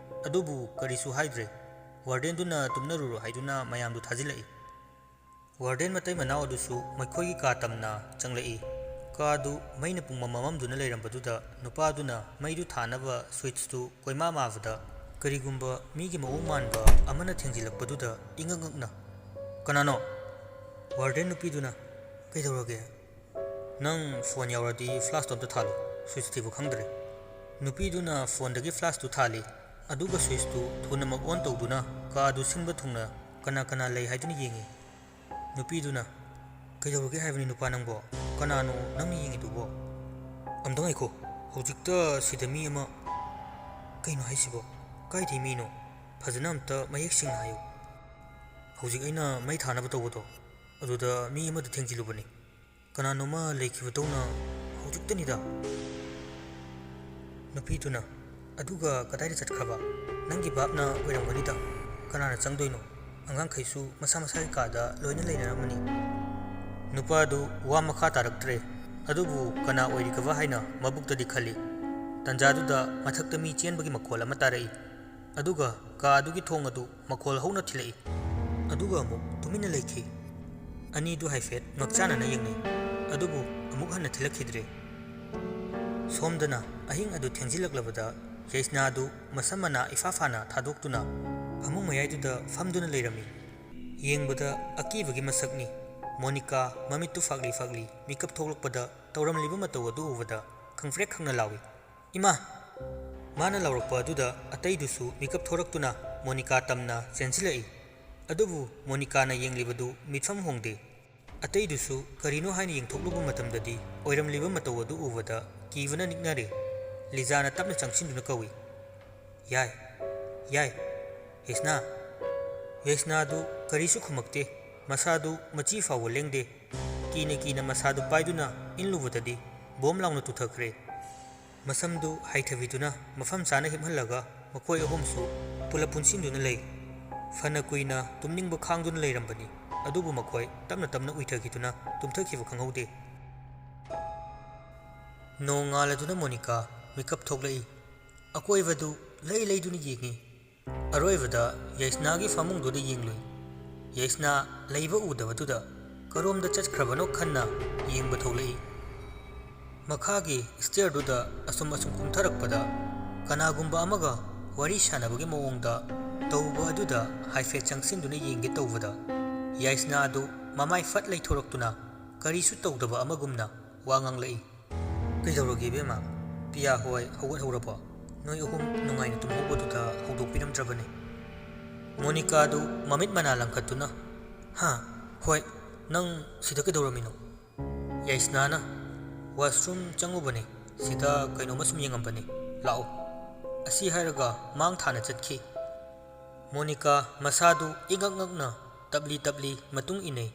ꯑꯗꯨꯕꯨ ꯀꯔꯤꯁꯨ ꯍꯥꯏꯗ꯭ꯔꯦ꯫ ꯋꯥꯔꯗꯦꯟꯗꯨꯅ ꯇꯨꯝꯅꯔꯨꯔꯣ ꯍꯥꯏꯗꯨꯅ ꯃꯌꯥꯝꯗꯨ ꯊꯥꯖꯤꯜꯂꯛꯏ꯫ ꯋꯥꯔꯗꯦꯟ ꯃꯇꯩ ꯃꯅꯥꯎ ꯑꯗꯨꯁꯨ ꯃꯈꯣꯏꯒꯤ ꯀꯥ ꯇꯝꯅ ꯆꯪꯂꯛꯏ꯫ ꯀꯥꯗꯨ ꯃꯩꯅ ꯄꯨꯡꯃꯝ ꯃꯝꯍꯟꯗꯨꯅ ꯂꯩꯔꯝꯕꯗꯨꯗ ꯅꯨꯄꯥꯗꯨꯅ ꯃꯩꯗꯨ ꯊꯥꯅꯕ ꯁ꯭ꯋꯤꯠꯆꯇꯨ ꯀꯣꯏꯃꯥ ꯃꯥꯕꯗ ꯀꯔꯤꯒꯨꯝꯕ ꯃꯤꯒꯤ ꯃꯑꯣꯡ ꯃꯥꯟꯕ ꯑꯃꯅ ꯊꯦꯡꯖꯤꯜꯂꯛꯄꯗꯨꯗ ꯏꯉꯛ ꯉꯛꯅ, "ꯀꯅꯥꯅꯣ?" ꯋꯥꯔꯗꯦꯟ ꯅꯨꯄꯤꯗꯨꯅ, "ꯀꯩꯗꯧꯔꯒꯦ?" "ꯅꯪ ꯐꯣꯟ ꯌꯥꯎꯔꯗꯤ ꯐ꯭ꯂꯥꯁꯇꯣ ꯑꯝꯇ ꯊꯥꯜꯂꯨ, ꯁ꯭ꯋꯤꯠꯆ ꯊꯤꯕ ꯈꯪꯗ꯭ꯔꯦ꯫" ꯅꯨꯄꯤꯗꯨꯅ ꯐꯣꯟꯗꯒꯤ ꯐ꯭ꯂꯥꯁꯇꯨ ꯊꯥꯜꯂꯤ, ꯑꯗꯨꯒ ꯁ꯭ꯋꯤꯠꯆꯇꯨ ꯊꯨꯅꯃꯛ ꯑꯣꯟ ꯇꯧꯗꯨꯅ ꯀꯥꯗꯨ ꯁꯤꯟꯕ ꯊꯨꯡꯅ ꯀꯅꯥ ꯀꯅꯥ ꯂꯩ ꯍꯥꯏꯗꯨꯅ ꯌꯦꯡꯉꯤ꯫ ꯅꯨꯄꯤꯗꯨꯅ, "ꯀꯩꯗꯧꯔꯒꯦ ꯍꯥꯏꯕꯅꯤ ꯅꯨꯄꯥ ꯅꯪꯕꯣ? ꯀꯅꯥꯅꯣ ꯅꯪꯅ ꯌꯦꯡꯉꯤꯗꯨꯕꯣ?" "ꯑꯝꯇ ꯉꯥꯏꯈꯣ, ꯍꯧꯖꯤꯛꯇ ꯁꯤꯗ ꯃꯤ ꯑꯃ꯫" "ꯀꯩꯅꯣ ꯍꯥꯏꯁꯤꯕꯣ? ꯀꯥꯏꯗꯩ ꯃꯤꯅꯣ? ꯐꯖꯅ ꯑꯝꯇ ꯃꯌꯦꯛ ꯁꯦꯡꯅ ꯍꯥꯏꯌꯨ꯫" "ꯍꯧꯖꯤꯛ ꯑꯩꯅ ꯃꯩ ꯊꯥꯅꯕ ꯇꯧꯕꯗꯣ, ꯑꯗꯨꯗ ꯃꯤ ꯑꯃꯗ ꯊꯦꯡꯖꯤꯜꯂꯨꯕꯅꯤ꯫ ꯀꯅꯥꯅꯣꯃ ꯂꯩꯈꯤꯕꯗꯧꯅ ꯍꯧꯖꯤꯛꯇꯅꯤꯗ꯫" ꯅꯨꯄꯤꯗꯨꯅ, "ꯑꯗꯨꯒ ꯀꯗꯥꯏꯗ ꯆꯠꯈ꯭ꯔꯕ? ꯅꯪꯒꯤ ꯚꯥꯞꯅ ꯑꯣꯏꯔꯝꯒꯅꯤꯗ꯫ ꯀꯅꯥꯅ ꯆꯪꯗꯣꯏꯅꯣ? ꯑꯉꯥꯡꯈꯩꯁꯨ ꯃꯁꯥ ꯃꯁꯥꯒꯤ ꯀꯥꯗ ꯂꯣꯏꯅ ꯂꯩꯅꯔꯝꯃꯅꯤ꯫" ꯅꯨꯄꯥꯗꯨ ꯋꯥ ꯃꯈꯥ ꯇꯥꯔꯛꯇ꯭ꯔꯦ꯫ ꯑꯗꯨꯕꯨ ꯀꯅꯥ ꯑꯣꯏꯔꯤꯒꯕ ꯍꯥꯏꯅ ꯃꯕꯨꯛꯇꯗꯤ ꯈꯜꯂꯤ꯫ ꯇꯟꯖꯥꯗꯨꯗ ꯃꯊꯛꯇ ꯃꯤ ꯆꯦꯟꯕꯒꯤ ꯃꯈꯣꯜ ꯑꯃ ꯇꯥꯔꯛꯏ꯫ ꯑꯗꯨꯒ ꯀꯥ ꯑꯗꯨꯒꯤ ꯊꯣꯡ ꯑꯗꯨ ꯃꯈꯣꯜ ꯍꯧꯅ ꯊꯤꯜꯂꯛꯏ꯫ ꯑꯗꯨꯒ ꯑꯃꯨꯛ ꯇꯨꯃꯤꯟꯅ ꯂꯩꯈꯤ꯫ ꯑꯅꯤꯗꯨ ꯍꯥꯏꯐꯦꯠ ꯉꯛꯆꯥꯟꯅꯅ ꯌꯦꯡꯅꯩ꯫ ꯑꯗꯨꯕꯨ ꯑꯃꯨꯛ ꯍꯟꯅ ꯊꯤꯜꯂꯛꯈꯤꯗ꯭ꯔꯦ꯫ ꯁꯣꯝꯗꯅ ꯑꯍꯤꯡ ꯑꯗꯨ ꯊꯦꯡꯖꯤꯜꯂꯛꯂꯕꯗ ꯌꯩꯁꯅꯥꯗꯨ ꯃꯁꯝ ꯃꯅꯥ ꯏꯐꯥ ꯐꯥꯅ ꯊꯥꯗꯣꯛꯇꯨꯅ ꯐꯃꯨꯡ ꯃꯌꯥꯏꯗꯨꯗ ꯐꯝꯗꯨꯅ ꯂꯩꯔꯝꯃꯤ꯫ ꯌꯦꯡꯕꯗ ꯑꯀꯤꯕꯒꯤ ꯃꯁꯛꯅꯤ꯫ ꯃꯣꯅꯤꯀꯥ ꯃꯃꯤꯠꯇꯨ ꯐꯥꯛꯂꯤ ꯐꯥꯛꯂꯤ ꯃꯤꯀꯞ ꯊꯣꯛꯂꯛꯄꯗ ꯇꯧꯔꯝꯂꯤꯕ ꯃꯇꯧ ꯑꯗꯨ ꯎꯕꯗ ꯈꯪꯐ꯭ꯔꯦꯛ ꯈꯪꯅ ꯂꯥꯎꯏ꯫ "ꯏꯃꯥ!" ꯃꯥꯅ ꯂꯥꯎꯔꯛꯄ ꯑꯗꯨꯗ ꯑꯇꯩꯗꯨꯁꯨ ꯃꯤꯀꯞ ꯊꯣꯔꯛꯇꯨꯅ ꯃꯣꯅꯤꯀꯥ ꯇꯝꯅ ꯆꯦꯟꯁꯤꯜꯂꯛꯏ꯫ ꯑꯗꯨꯕꯨ ꯃꯣꯅꯤꯀꯥꯅ ꯌꯦꯡꯂꯤꯕꯗꯨ ꯃꯤꯠꯐꯝ ꯍꯣꯡꯗꯦ꯫ ꯑꯇꯩꯗꯨꯁꯨ ꯀꯔꯤꯅꯣ ꯍꯥꯏꯅ ꯌꯦꯡꯊꯣꯛꯂꯨꯕ ꯃꯇꯝꯗꯗꯤ ꯑꯣꯏꯔꯝꯂꯤꯕ ꯃꯇꯧ ꯑꯗꯨ ꯎꯕꯗ ꯀꯤꯕꯅ ꯅꯤꯛꯅꯔꯦ꯫ ꯂꯤꯖꯥꯅ ꯇꯞꯅ ꯆꯪꯁꯤꯟꯗꯨꯅ ꯀꯧꯏ, "ꯌꯥꯏ, ꯌꯥꯏ, ꯌꯩꯁꯅꯥ!" ꯌꯩꯁꯅꯥꯗꯨ ꯀꯔꯤꯁꯨ ꯈꯨꯝꯃꯛꯇꯦ꯫ ꯃꯁꯥꯗꯨ ꯃꯆꯤ ꯐꯥꯎꯕ ꯂꯦꯡꯗꯦ꯫ ꯀꯤꯅ ꯀꯤꯅ ꯃꯁꯥꯗꯨ ꯄꯥꯏꯗꯨꯅ ꯏꯜꯂꯨꯕꯗꯗꯤ ꯕꯣꯝ ꯂꯥꯎꯅ ꯇꯨꯊꯈ꯭ꯔꯦ꯫ ꯃꯁꯝꯗꯨ ꯍꯥꯏꯊꯕꯤꯗꯨꯅ ꯃꯐꯝ ꯆꯥꯅ ꯍꯤꯞꯍꯜꯂꯒ ꯃꯈꯣꯏ ꯑꯍꯨꯝꯁꯨ ꯄꯨꯂꯞ ꯄꯨꯟꯁꯤꯟꯗꯨꯅ ꯂꯩ꯫ ꯐꯅ ꯀꯨꯏꯅ ꯇꯨꯝꯅꯤꯡꯕ ꯈꯥꯡꯗꯨꯅ ꯂꯩꯔꯝꯕꯅꯤ, ꯑꯗꯨꯕꯨ ꯃꯈꯣꯏ ꯇꯞꯅ ꯇꯞꯅ ꯎꯏꯊꯈꯤꯗꯨꯅ ꯇꯨꯝꯊꯈꯤꯕ ꯈꯪꯍꯧꯗꯦ꯫ ꯅꯣꯡꯉꯥꯜꯂꯗꯨꯅ ꯃꯣꯅꯤꯀꯥ ꯃꯤꯀꯞ ꯊꯣꯛꯂꯛꯏ꯫ ꯑꯀꯣꯏꯕꯗꯨ ꯂꯩ ꯂꯩꯗꯨꯅ ꯌꯦꯡꯏ꯫ ꯑꯔꯣꯏꯕꯗ ꯌꯥꯏꯁꯅꯥꯒꯤ ꯐꯃꯨꯡꯗꯨꯗ ꯌꯦꯡꯂꯨꯏ꯫ ꯌꯥꯏꯁꯅꯥ ꯂꯩꯕ ꯎꯗꯕꯗꯨꯗ ꯀꯔꯣꯝꯗ ꯆꯠꯈ꯭ꯔꯕꯅꯣ ꯈꯟꯅ ꯌꯦꯡꯕ ꯊꯣꯛꯂꯛꯏ꯫ ꯃꯈꯥꯒꯤ ꯁ꯭ꯇꯦꯌꯔꯗꯨꯗ ꯑꯁꯨꯝ ꯑꯁꯨꯝ ꯀꯨꯝꯊꯔꯛꯄꯗ ꯀꯅꯥꯒꯨꯝꯕ ꯑꯃꯒ ꯋꯥꯔꯤ ꯁꯥꯟꯅꯕꯒꯤ ꯃꯑꯣꯡꯗ ꯇꯧꯕ ꯑꯗꯨꯗ ꯍꯥꯏꯐꯦꯠ ꯆꯪꯁꯤꯟꯗꯨꯅ ꯌꯦꯡꯒꯦ ꯇꯧꯕꯗ ꯌꯥꯏꯁꯅꯥ ꯑꯗꯨ ꯃꯃꯥꯏ ꯐꯠ ꯂꯩꯊꯣꯔꯛꯇꯨꯅ ꯀꯔꯤꯁꯨ ꯇꯧꯗꯕ ꯑꯃꯒꯨꯝꯅ ꯋꯥ ꯉꯥꯡꯂꯛꯏ꯫ "ꯀꯩꯗꯧꯔꯒꯦ ꯏꯕꯦꯝꯃ? ꯄꯤꯌꯥ ꯍꯣꯏ ꯍꯧꯒꯠꯍꯧꯔꯕꯣ? ꯅꯣꯏ ꯑꯍꯨꯝ ꯅꯨꯡꯉꯥꯏꯅ ꯇꯨꯝꯍꯧꯕꯗꯨꯗ ꯍꯧꯗꯣꯛꯄꯤꯔꯝꯗ꯭ꯔꯕꯅꯦ?" ꯃꯣꯅꯤꯀꯥꯗꯨ ꯃꯃꯤꯠ ꯃꯅꯥ ꯂꯪꯈꯠꯇꯨꯅ, "ꯍꯥ? ꯍꯣꯏ, ꯅꯪ ꯁꯤꯗ ꯀꯩꯗꯧꯔꯝꯃꯤꯅꯣ?" ꯌꯥꯏꯁꯅꯥꯅ, "ꯋꯥꯁꯔꯨꯝ ꯆꯪꯉꯨꯕꯅꯦ, ꯁꯤꯗ ꯀꯩꯅꯣꯝꯃ ꯁꯨꯝ ꯌꯦꯡꯉꯝꯕꯅꯦ, ꯂꯥꯛꯑꯣ꯫" ꯑꯁꯤ ꯍꯥꯏꯔꯒ ꯃꯥꯡ ꯊꯥꯅ ꯆꯠꯈꯤ꯫ ꯃꯣꯅꯤꯀꯥ ꯃꯁꯥꯗꯨ ꯏꯉꯛ ꯉꯛꯅ ꯇꯞꯂꯤ ꯇꯞꯂꯤ ꯃꯇꯨꯡ ꯏꯟꯅꯩ꯫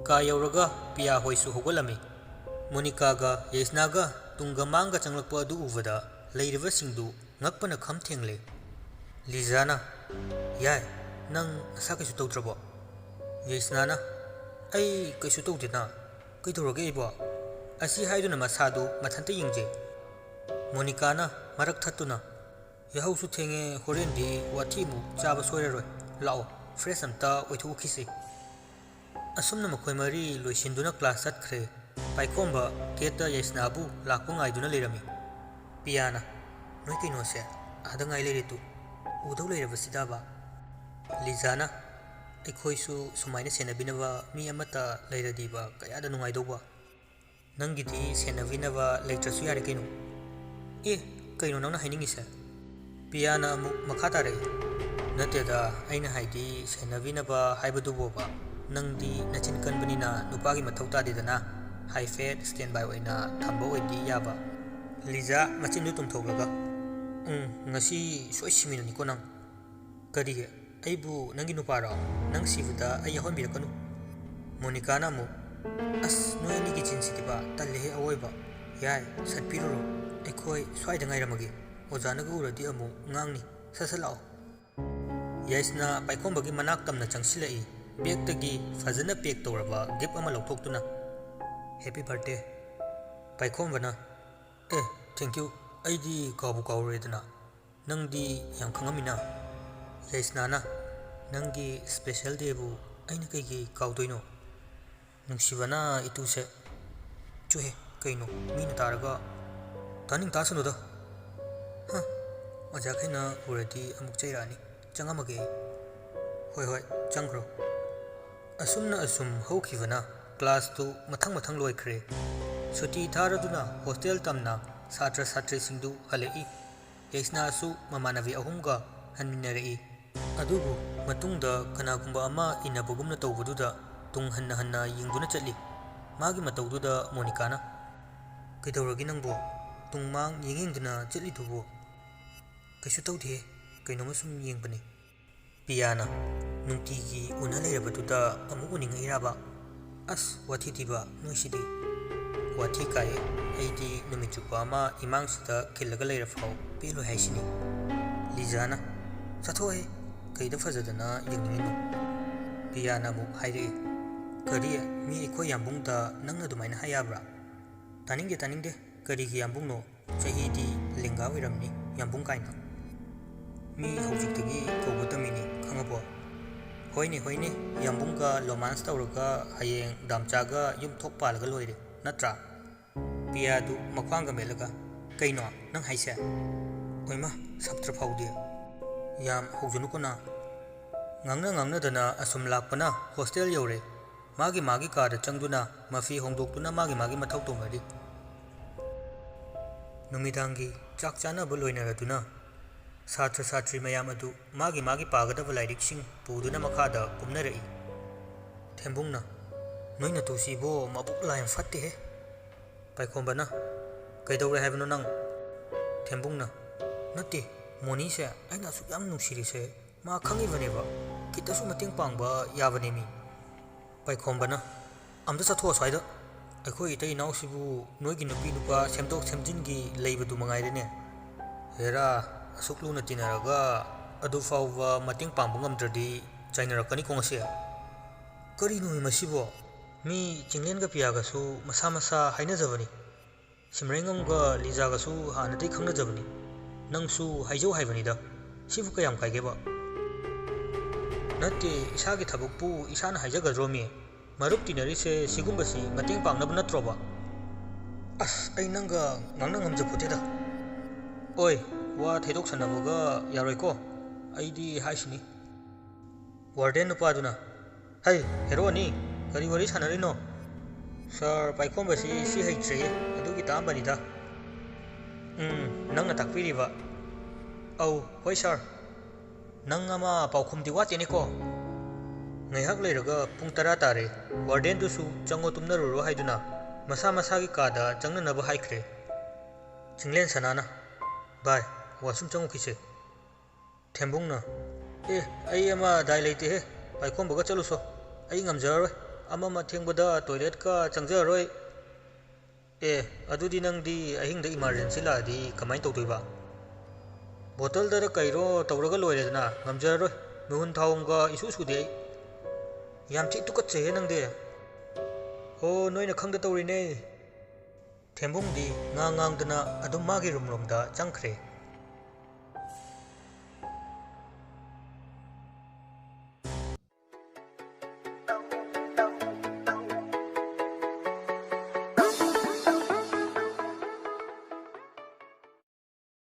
ꯀꯥ ꯌꯧꯔꯒ ꯄꯤꯌꯥ ꯍꯣꯏꯁꯨ ꯍꯧꯒꯠꯂꯝꯃꯤ꯫ ꯃꯣꯅꯤꯀꯥꯒ ꯌꯥꯏꯁꯅꯥꯒ ꯇꯨꯡꯒ ꯃꯥꯡꯒ ꯆꯪꯂꯛꯄ ꯑꯗꯨ ꯎꯕꯗ ꯂꯩꯔꯤꯕꯁꯤꯡꯗꯨ ꯉꯛꯄꯅ ꯈꯝ ꯊꯦꯡꯂꯦ꯫ ꯂꯤꯖꯥꯅ, "ꯌꯥꯏ, ꯅꯪ ꯅꯁꯥ ꯀꯩꯁꯨ ꯇꯧꯗ꯭ꯔꯕꯣ?" ꯌꯥꯏꯁꯅꯥꯅ, "ꯑꯩ ꯀꯩꯁꯨ ꯇꯧꯗꯦꯅ꯫ ꯀꯩꯗꯧꯔꯒꯦ ꯑꯩꯕꯣ?" ꯑꯁꯤ ꯍꯥꯏꯗꯨꯅ ꯃꯁꯥꯗꯨ ꯃꯊꯟꯇ ꯌꯦꯡꯖꯩ꯫ ꯃꯣꯅꯤꯀꯥꯅ ꯃꯔꯛ ꯊꯠꯇꯨꯅ, "ꯌꯥꯍꯧꯁꯨ ꯊꯦꯡꯉꯦ, ꯍꯣꯔꯦꯟꯗꯤ ꯋꯥꯊꯤꯃꯨꯛ ꯆꯥꯕ ꯁꯣꯏꯔꯔꯣꯏ꯫ ꯂꯥꯛꯑꯣ, ꯐ꯭ꯔꯦꯁ ꯑꯝꯇ ꯑꯣꯏꯊꯣꯛꯎꯈꯤꯁꯤ꯫" ꯑꯁꯨꯝꯅ ꯃꯈꯣꯏ ꯃꯔꯤ ꯂꯣꯏꯁꯤꯟꯗꯨꯅ ꯀ꯭ꯂꯥꯁ ꯆꯠꯈ꯭ꯔꯦ꯫ ꯄꯥꯏꯈꯣꯝꯕ ꯒꯦꯠꯇ ꯌꯥꯏꯁꯅꯥꯕꯨ ꯂꯥꯛꯄ ꯉꯥꯏꯗꯨꯅ ꯂꯩꯔꯝꯃꯤ꯫ ꯄꯤꯌꯥꯅ, "ꯅꯣꯏ ꯀꯩꯅꯣꯁꯦ ꯑꯥꯗ ꯉꯥꯏ ꯂꯩꯔꯦ ꯇꯨ꯫ ꯎꯗꯧ ꯂꯩꯔꯕꯁꯤꯗꯕ?" ꯂꯤꯖꯥꯅ, "ꯑꯩꯈꯣꯏꯁꯨ ꯁꯨꯃꯥꯏꯅ ꯁꯦꯟꯅꯕꯤꯅꯕ ꯃꯤ ꯑꯃꯠꯇ ꯂꯩꯔꯗꯤꯕ ꯀꯌꯥꯗ ꯅꯨꯡꯉꯥꯏꯗꯧꯕ꯫ ꯅꯪꯒꯤꯗꯤ ꯁꯦꯟꯅꯕꯤꯅꯕ ꯂꯩꯇ꯭ꯔꯁꯨ ꯌꯥꯔꯦ ꯀꯩꯅꯣ꯫" "ꯑꯦ, ꯀꯩꯅꯣ ꯅꯪꯅ ꯍꯥꯏꯅꯤꯡꯉꯤꯁꯦ?" ꯄꯤꯌꯥꯅ ꯑꯃꯨꯛ ꯃꯈꯥ ꯇꯥꯔꯛꯏ꯫ "ꯅꯠꯇꯦꯗ, ꯑꯩꯅ ꯍꯥꯏꯗꯤ ꯁꯦꯟꯅꯕꯤꯅꯕ ꯍꯥꯏꯕꯗꯨꯕꯣꯕ꯫ ꯅꯪꯗꯤ ꯅꯆꯤꯟ ꯀꯟꯕꯅꯤꯅ ꯅꯨꯄꯥꯒꯤ ꯃꯊꯧ ꯇꯥꯗꯦꯗꯅ꯫ ꯍꯥꯏꯐꯦꯠ ꯁ꯭ꯇꯦꯟ ꯕꯥꯏ ꯑꯣꯏꯅ ꯊꯝꯕ ꯑꯣꯏꯗꯤ ꯌꯥꯕ꯫" ꯂꯤꯖꯥ ꯃꯆꯤꯟꯗꯨ ꯇꯨꯝꯊꯣꯛꯂꯒ, "ꯎꯝ, ꯉꯁꯤ ꯁꯣꯏ ꯁꯤꯃꯤꯟꯅꯅꯤꯀꯣ ꯅꯪ꯫" "ꯀꯔꯤꯒꯤ? ꯑꯩꯕꯨ ꯅꯪꯒꯤ ꯅꯨꯄꯥꯔꯣ? ꯅꯪ ꯁꯤꯕꯗ ꯑꯩ ꯌꯥꯎꯍꯟꯕꯤꯔꯛꯀꯅꯨ꯫" ꯃꯣꯅꯤꯀꯥꯅ ꯑꯃꯨꯛ, ꯑꯁ, ꯅꯣꯏ ꯑꯅꯤꯒꯤ ꯆꯤꯟꯁꯤꯗꯤꯕ, ꯇꯜꯂꯦꯍꯦ ꯑꯋꯣꯏꯕ꯫ ꯌꯥꯏ, ꯁꯠꯄꯤꯔꯨꯔꯣ꯫ ꯑꯩꯈꯣꯏ ꯁ꯭ꯋꯥꯏꯗ ꯉꯥꯏꯔꯝꯃꯒꯦ꯫ ꯑꯣꯖꯥꯅꯒ ꯎꯔꯗꯤ ꯑꯃꯨꯛ ꯉꯥꯡꯅꯤ꯫ ꯁꯠ ꯁꯠ ꯂꯥꯛꯑꯣ꯫ ꯌꯥꯏꯁꯅꯥ ꯄꯥꯏꯈꯣꯝꯕꯒꯤ ꯃꯅꯥꯛ ꯇꯝꯅ ꯆꯪꯁꯤꯜꯂꯛꯏ꯫ ꯕꯦꯒꯇꯒꯤ ꯐꯖꯅ ꯄꯦꯛ ꯇꯧꯔꯕ ꯒꯤꯐ ꯑꯃ ꯂꯧꯊꯣꯛꯇꯨꯅ, "ꯍꯦꯄꯤ ꯕꯥꯔꯊꯗꯦ꯫" ꯄꯥꯏꯈꯣꯝꯕꯅ, "ꯑꯦ, ꯊꯦꯡꯀ꯭ꯌꯨ, ꯑꯩꯗꯤ ꯀꯥꯎꯕꯨ ꯀꯥꯎꯔꯨꯔꯦꯗꯅ꯫ ꯅꯪꯗꯤ ꯌꯥꯝ ꯈꯪꯉꯝꯃꯤꯅ꯫" ꯌꯥꯏꯁꯅꯥꯅ, "ꯅꯪꯒꯤ ꯁ꯭ꯄꯦꯁꯦꯜ ꯗꯦꯕꯨ ꯑꯩꯅ ꯀꯩꯒꯤ ꯀꯥꯎꯗꯣꯏꯅꯣ? ꯅꯨꯡꯁꯤꯕꯅ ꯏꯇꯨꯁꯦ꯫" "ꯆꯨꯍꯦ, ꯀꯩꯅꯣ? ꯃꯤꯅ ꯇꯥꯔꯒ꯫" "ꯇꯥꯅꯤꯡ ꯇꯥꯁꯅꯨꯗ꯫ ꯍ, ꯑꯣꯖꯥꯈꯩꯅ ꯎꯔꯗꯤ ꯑꯃꯨꯛ ꯆꯩꯔꯛꯑꯅꯤ꯫ ꯆꯪꯉꯝꯃꯒꯦ ꯑꯩ꯫" "ꯍꯣꯏ, ꯍꯣꯏ, ꯆꯪꯈ꯭ꯔꯣ꯫" ꯑꯁꯨꯝꯅ ꯑꯁꯨꯝ ꯍꯧꯈꯤꯕꯅ ꯀ꯭ꯂꯥꯁꯇꯨ ꯃꯊꯪ ꯃꯊꯪ ꯂꯣꯏꯈ꯭ꯔꯦ꯫ ꯁꯨꯇꯤ ꯊꯥꯔꯗꯨꯅ ꯍꯣꯁꯇꯦꯜ ꯇꯝꯅ ꯁꯥꯇ꯭ꯔ ꯁꯥꯇ꯭ꯔꯤꯁꯤꯡꯗꯨ ꯍꯜꯂꯛꯏ꯫ ꯌꯥꯏꯁꯅꯥꯁꯨ ꯃꯃꯥꯟꯅꯕꯤ ꯑꯍꯨꯝꯒ ꯍꯟꯃꯤꯟꯅꯔꯛꯏ꯫ ꯑꯗꯨꯕꯨ ꯃꯇꯨꯡꯗ ꯀꯅꯥꯒꯨꯝꯕ ꯑꯃ ꯏꯟꯅꯕꯒꯨꯝꯅ ꯇꯧꯕꯗꯨꯗ ꯇꯨꯡ ꯍꯟꯅ ꯍꯟꯅ ꯌꯦꯡꯗꯨꯅ ꯆꯠꯂꯤ꯫ ꯃꯥꯒꯤ ꯃꯇꯧꯗꯨꯗ ꯃꯣꯅꯤꯀꯥꯅ, "ꯀꯩꯗꯧꯔꯒꯦ ꯅꯪꯕꯣ? ꯇꯨꯡ ꯃꯥꯡ ꯌꯦꯡ ꯌꯦꯡꯗꯨꯅ ꯆꯠꯂꯤꯗꯨꯕꯨ?" "ꯀꯩꯁꯨ ꯇꯧꯗꯦꯍꯦ, ꯀꯩꯅꯣꯝꯃ ꯁꯨꯝ ꯌꯦꯡꯕꯅꯤ꯫" ꯄꯤꯌꯥꯅ, "ꯅꯨꯡꯇꯤꯒꯤ ꯎꯅ ꯂꯩꯔꯕꯗꯨꯗ ꯑꯃꯨꯛ ꯎꯅꯤꯡꯉꯛꯏꯔꯕ? ꯑꯁ, ꯋꯥꯊꯤ ꯊꯤꯕ ꯅꯣꯏꯁꯤꯗꯤ꯫" "ꯋꯥꯊꯤ ꯀꯥꯏꯌꯦ, ꯑꯩꯗꯤ ꯅꯨꯃꯤꯠ ꯆꯨꯞꯄ ꯑꯃ ꯏꯃꯥꯡꯁꯤꯗ ꯈꯤꯜꯂꯒ ꯂꯩꯔꯐꯥꯎ ꯄꯦꯜꯂꯣꯏ ꯍꯥꯏꯁꯤꯅꯤ꯫" ꯂꯤꯖꯥꯅ, "ꯆꯠꯊꯣꯛꯍꯦ, ꯀꯩꯗ ꯐꯖꯗꯅ ꯌꯦꯡꯅꯤꯡꯉꯤꯅꯣ?" ꯄꯤꯌꯥꯅ ꯑꯃꯨꯛ ꯍꯥꯏꯔꯛꯏ, "ꯀꯔꯤ? ꯃꯤ ꯑꯩꯈꯣꯏ ꯌꯥꯝꯕꯨꯡꯗ ꯅꯪꯅ ꯑꯗꯨꯃꯥꯏꯅ ꯍꯥꯏ ꯌꯥꯕ꯭ꯔꯥ?" "ꯇꯥꯅꯤꯡꯗꯦ, ꯇꯥꯅꯤꯡꯗꯦ, ꯀꯔꯤꯒꯤ ꯌꯥꯝꯕꯨꯡꯅꯣ? ꯆꯍꯤꯗꯤ ꯂꯦꯡꯒꯥ ꯑꯣꯏꯔꯝꯅꯤ, ꯌꯥꯝꯕꯨꯡ ꯀꯥꯏꯅ꯫ ꯃꯤ ꯍꯧꯖꯤꯛꯇꯒꯤ ꯀꯧꯕ ꯇꯝꯃꯤꯅꯤ, ꯈꯪꯉꯕꯣ?" "ꯍꯣꯏꯅꯦ, ꯍꯣꯏꯅꯦ, ꯌꯥꯝꯕꯨꯡꯒ ꯔꯣꯃꯥꯟꯁ ꯇꯧꯔꯒ ꯍꯌꯦꯡ ꯗꯥꯝꯆꯥꯒ ꯌꯨꯝ ꯊꯣꯛ ꯄꯥꯜꯂꯒ ꯂꯣꯏꯔꯦ, ꯅꯠꯇ꯭ꯔꯥ?" ꯄꯤꯌꯥꯗꯨ ꯃꯈ꯭ꯋꯥꯡꯒ ꯃꯦꯠꯂꯒ, "ꯀꯩꯅꯣ ꯅꯪ ꯍꯥꯏꯁꯦ? ꯑꯣꯏꯃ, ꯁꯞꯇ꯭ꯔ ꯐꯥꯎꯗꯤ꯫ ꯌꯥꯝ ꯍꯧꯖꯅꯨꯀꯣ ꯅꯪ꯫" ꯉꯥꯡꯅ ꯉꯥꯡꯅꯗꯅ ꯑꯁꯨꯝ ꯂꯥꯛꯄꯅ ꯍꯣꯁꯇꯦꯜ ꯌꯧꯔꯦ꯫ ꯃꯥꯒꯤ ꯃꯥꯒꯤ ꯀꯥꯗ ꯆꯪꯗꯨꯅ ꯃꯐꯤ ꯍꯣꯡꯗꯣꯛꯇꯨꯅ ꯃꯥꯒꯤ ꯃꯥꯒꯤ ꯃꯊꯧ ꯇꯧꯅꯔꯤ꯫ ꯅꯨꯃꯤꯗꯥꯡꯒꯤ ꯆꯥꯛ ꯆꯥꯅꯕ ꯂꯣꯏꯅꯔꯗꯨꯅ ꯁꯥꯇ꯭ꯔ ꯁꯥꯇ꯭ꯔꯤ ꯃꯌꯥꯝ ꯑꯗꯨ ꯃꯥꯒꯤ ꯃꯥꯒꯤ ꯄꯥꯒꯗꯕ ꯂꯥꯏꯔꯤꯛꯁꯤꯡ ꯄꯨꯗꯨꯅ ꯃꯈꯥꯗ ꯀꯨꯝꯅꯔꯛꯏ꯫ ꯊꯦꯝꯕꯨꯡꯅ, "ꯅꯣꯏ ꯅꯇꯨꯁꯤꯕꯣ ꯃꯕꯨꯛ ꯂꯥꯏ ꯌꯥꯝ ꯐꯠꯇꯦꯍꯦ꯫" ꯄꯥꯏꯈꯣꯝꯕꯅ, "ꯀꯩꯗꯧꯔꯦ ꯍꯥꯏꯕꯅꯣ ꯅꯪ?" ꯊꯦꯝꯕꯨꯡꯅ, "ꯅꯠꯇꯦ, ꯃꯣꯅꯤꯁꯦ ꯑꯩꯅ ꯑꯁꯨꯛ ꯌꯥꯝ ꯅꯨꯡꯁꯤꯔꯤꯁꯦ ꯃꯥ ꯈꯪꯉꯤꯕꯅꯦꯕ, ꯈꯤꯇꯁꯨ ꯃꯇꯦꯡ ꯄꯥꯡꯕ ꯌꯥꯕꯅꯦꯃꯤ꯫" ꯄꯥꯏꯈꯣꯝꯕꯅ, ꯑꯝꯇ ꯆꯠꯊꯣꯛꯑꯣ ꯁ꯭ꯋꯥꯏꯗ꯫ ꯑꯩꯈꯣꯏ ꯏꯇꯩ ꯏꯅꯥꯎꯁꯤꯕꯨ ꯅꯣꯏꯒꯤ ꯅꯨꯄꯤ ꯅꯨꯄꯥ ꯁꯦꯝꯗꯣꯛ ꯁꯦꯝꯖꯤꯟꯒꯤ ꯂꯩꯕꯗꯨ ꯃꯉꯥꯏꯔꯦꯅꯦ꯫ ꯍꯦꯔꯥ, ꯑꯁꯨꯛ ꯂꯨꯅ ꯇꯤꯟꯅꯔꯒ ꯑꯗꯨ ꯐꯥꯎꯕ ꯃꯇꯦꯡ ꯄꯥꯡꯕ ꯉꯝꯗ꯭ꯔꯗꯤ ꯆꯥꯏꯅꯔꯛꯀꯅꯤꯀꯣ ꯉꯁꯤ꯫ ꯀꯔꯤꯅꯣꯃꯤ ꯃꯁꯤꯕꯣ? ꯃꯤ ꯆꯤꯡꯂꯦꯟꯒ ꯄꯤꯌꯥꯒꯁꯨ ꯃꯁꯥ ꯃꯁꯥ ꯍꯥꯏꯅꯖꯕꯅꯤ꯫ ꯁꯤꯃꯔꯩꯉꯝꯒ ꯂꯤꯖꯥꯒꯁꯨ ꯍꯥꯟꯅꯗꯩ ꯈꯪꯅꯖꯕꯅꯤ꯫ ꯅꯪꯁꯨ ꯍꯥꯏꯖꯧ ꯍꯥꯏꯕꯅꯤꯗ꯫ ꯁꯤꯕꯨ ꯀꯌꯥꯝ ꯀꯥꯏꯒꯦꯕ? ꯅꯠꯇꯦ, ꯏꯁꯥꯒꯤ ꯊꯕꯛꯄꯨ ꯏꯁꯥꯅ ꯍꯥꯏꯖꯒꯗ꯭ꯔꯣꯃꯤ? ꯃꯔꯨꯞ ꯇꯤꯟꯅꯔꯤꯁꯦ ꯁꯤꯒꯨꯝꯕꯁꯤ ꯃꯇꯦꯡ ꯄꯥꯡꯅꯕ ꯅꯠꯇ꯭ꯔꯣꯕ? ꯑꯁ, ꯑꯩ ꯅꯪꯒ ꯉꯥꯡꯅ ꯉꯝꯖꯄꯣꯠꯇꯦꯗ꯫ ꯑꯣꯏ, ꯋꯥ ꯊꯩꯗꯣꯛ ꯁꯟꯅꯕꯒ ꯌꯥꯔꯣꯏꯀꯣ꯫ ꯑꯩꯗꯤ ꯍꯥꯏꯁꯤꯅꯤ꯫ ꯋꯥꯔꯗꯦꯟ ꯅꯨꯄꯥꯗꯨꯅ, "ꯍꯩ, ꯍꯦꯔꯣꯅꯤ, ꯀꯔꯤ ꯋꯥꯔꯤ ꯁꯥꯟꯅꯔꯤꯅꯣ?" "ꯁꯥꯔ, ꯄꯥꯏꯈꯣꯝꯕꯁꯤ ꯁꯤ ꯍꯩꯇ꯭ꯔꯦ, ꯑꯗꯨꯒꯤ ꯇꯥꯛꯑꯝꯕꯅꯤꯗ꯫" "ꯎꯝ, ꯅꯪꯅ ꯇꯥꯛꯄꯤꯔꯤꯕ?" "ꯑꯧ, ꯍꯣꯏ ꯁꯥꯔ꯫" "ꯅꯪ ꯑꯃ ꯄꯥꯎꯈꯨꯝꯗꯤ ꯋꯥꯠꯇꯦꯅꯦꯀꯣ?" ꯉꯥꯏꯍꯥꯛ ꯂꯩꯔꯒ ꯄꯨꯡ ꯇꯔꯥ ꯇꯥꯔꯦ꯫ ꯋꯥꯔꯗꯦꯟꯗꯨꯁꯨ "ꯆꯪꯉꯣ, ꯇꯨꯝꯅꯔꯨꯔꯣ" ꯍꯥꯏꯗꯨꯅ ꯃꯁꯥ ꯃꯁꯥꯒꯤ ꯀꯥꯗ ꯆꯪꯅꯅꯕ ꯍꯥꯏꯈ꯭ꯔꯦ꯫ ꯆꯤꯡꯂꯦꯟ ꯁꯅꯥꯅ, "ꯚꯥꯏ, ꯋꯥꯁꯔꯨꯝ ꯆꯪꯉꯨꯈꯤꯁꯦ꯫" ꯊꯦꯝꯕꯨꯡꯅ, "ꯑꯦ, ꯑꯩ ꯑꯃ ꯗꯥꯏ ꯂꯩꯇꯦꯍꯦ, ꯄꯥꯏꯈꯣꯝꯕꯒ ꯆꯠꯂꯨꯁꯣ꯫ ꯑꯩ ꯉꯝꯖꯔꯔꯣꯏ, ꯑꯃꯝ ꯑꯊꯦꯡꯕꯗ ꯇꯣꯏꯂꯦꯠꯀ ꯆꯪꯖꯔꯔꯣꯏ꯫" "ꯑꯦ, ꯑꯗꯨꯗꯤ ꯅꯪꯗꯤ ꯑꯍꯤꯡꯗ ꯏꯃꯥꯔꯖꯦꯟꯁꯤ ꯂꯥꯛꯑꯗꯤ ꯀꯃꯥꯏꯅ ꯇꯧꯗꯣꯏꯕ?" "ꯕꯣꯇꯜꯗꯔ ꯀꯩꯔꯣ ꯇꯧꯔꯒ ꯂꯣꯏꯔꯦꯗꯅ, ꯉꯝꯖꯔꯔꯣꯏ꯫ ꯃꯤꯍꯨꯟ ꯊꯥꯍꯨꯟꯒ ꯏꯁꯨ ꯁꯨꯗꯦ ꯑꯩ꯫" "ꯌꯥꯝ ꯊꯤ ꯇꯨꯀꯠꯆꯩꯍꯦ ꯅꯪꯗꯤ꯫" "ꯑꯣ, ꯅꯣꯏꯅ ꯈꯪꯗ ꯇꯧꯔꯤꯅꯦ꯫" ꯊꯦꯝꯕꯨꯡꯗꯤ ꯉꯥꯡ ꯉꯥꯡꯗꯅ ꯑꯗꯨꯝ ꯃꯥꯒꯤ ꯔꯨꯝꯂꯣꯝꯗ ꯆꯪꯈ꯭ꯔꯦ꯫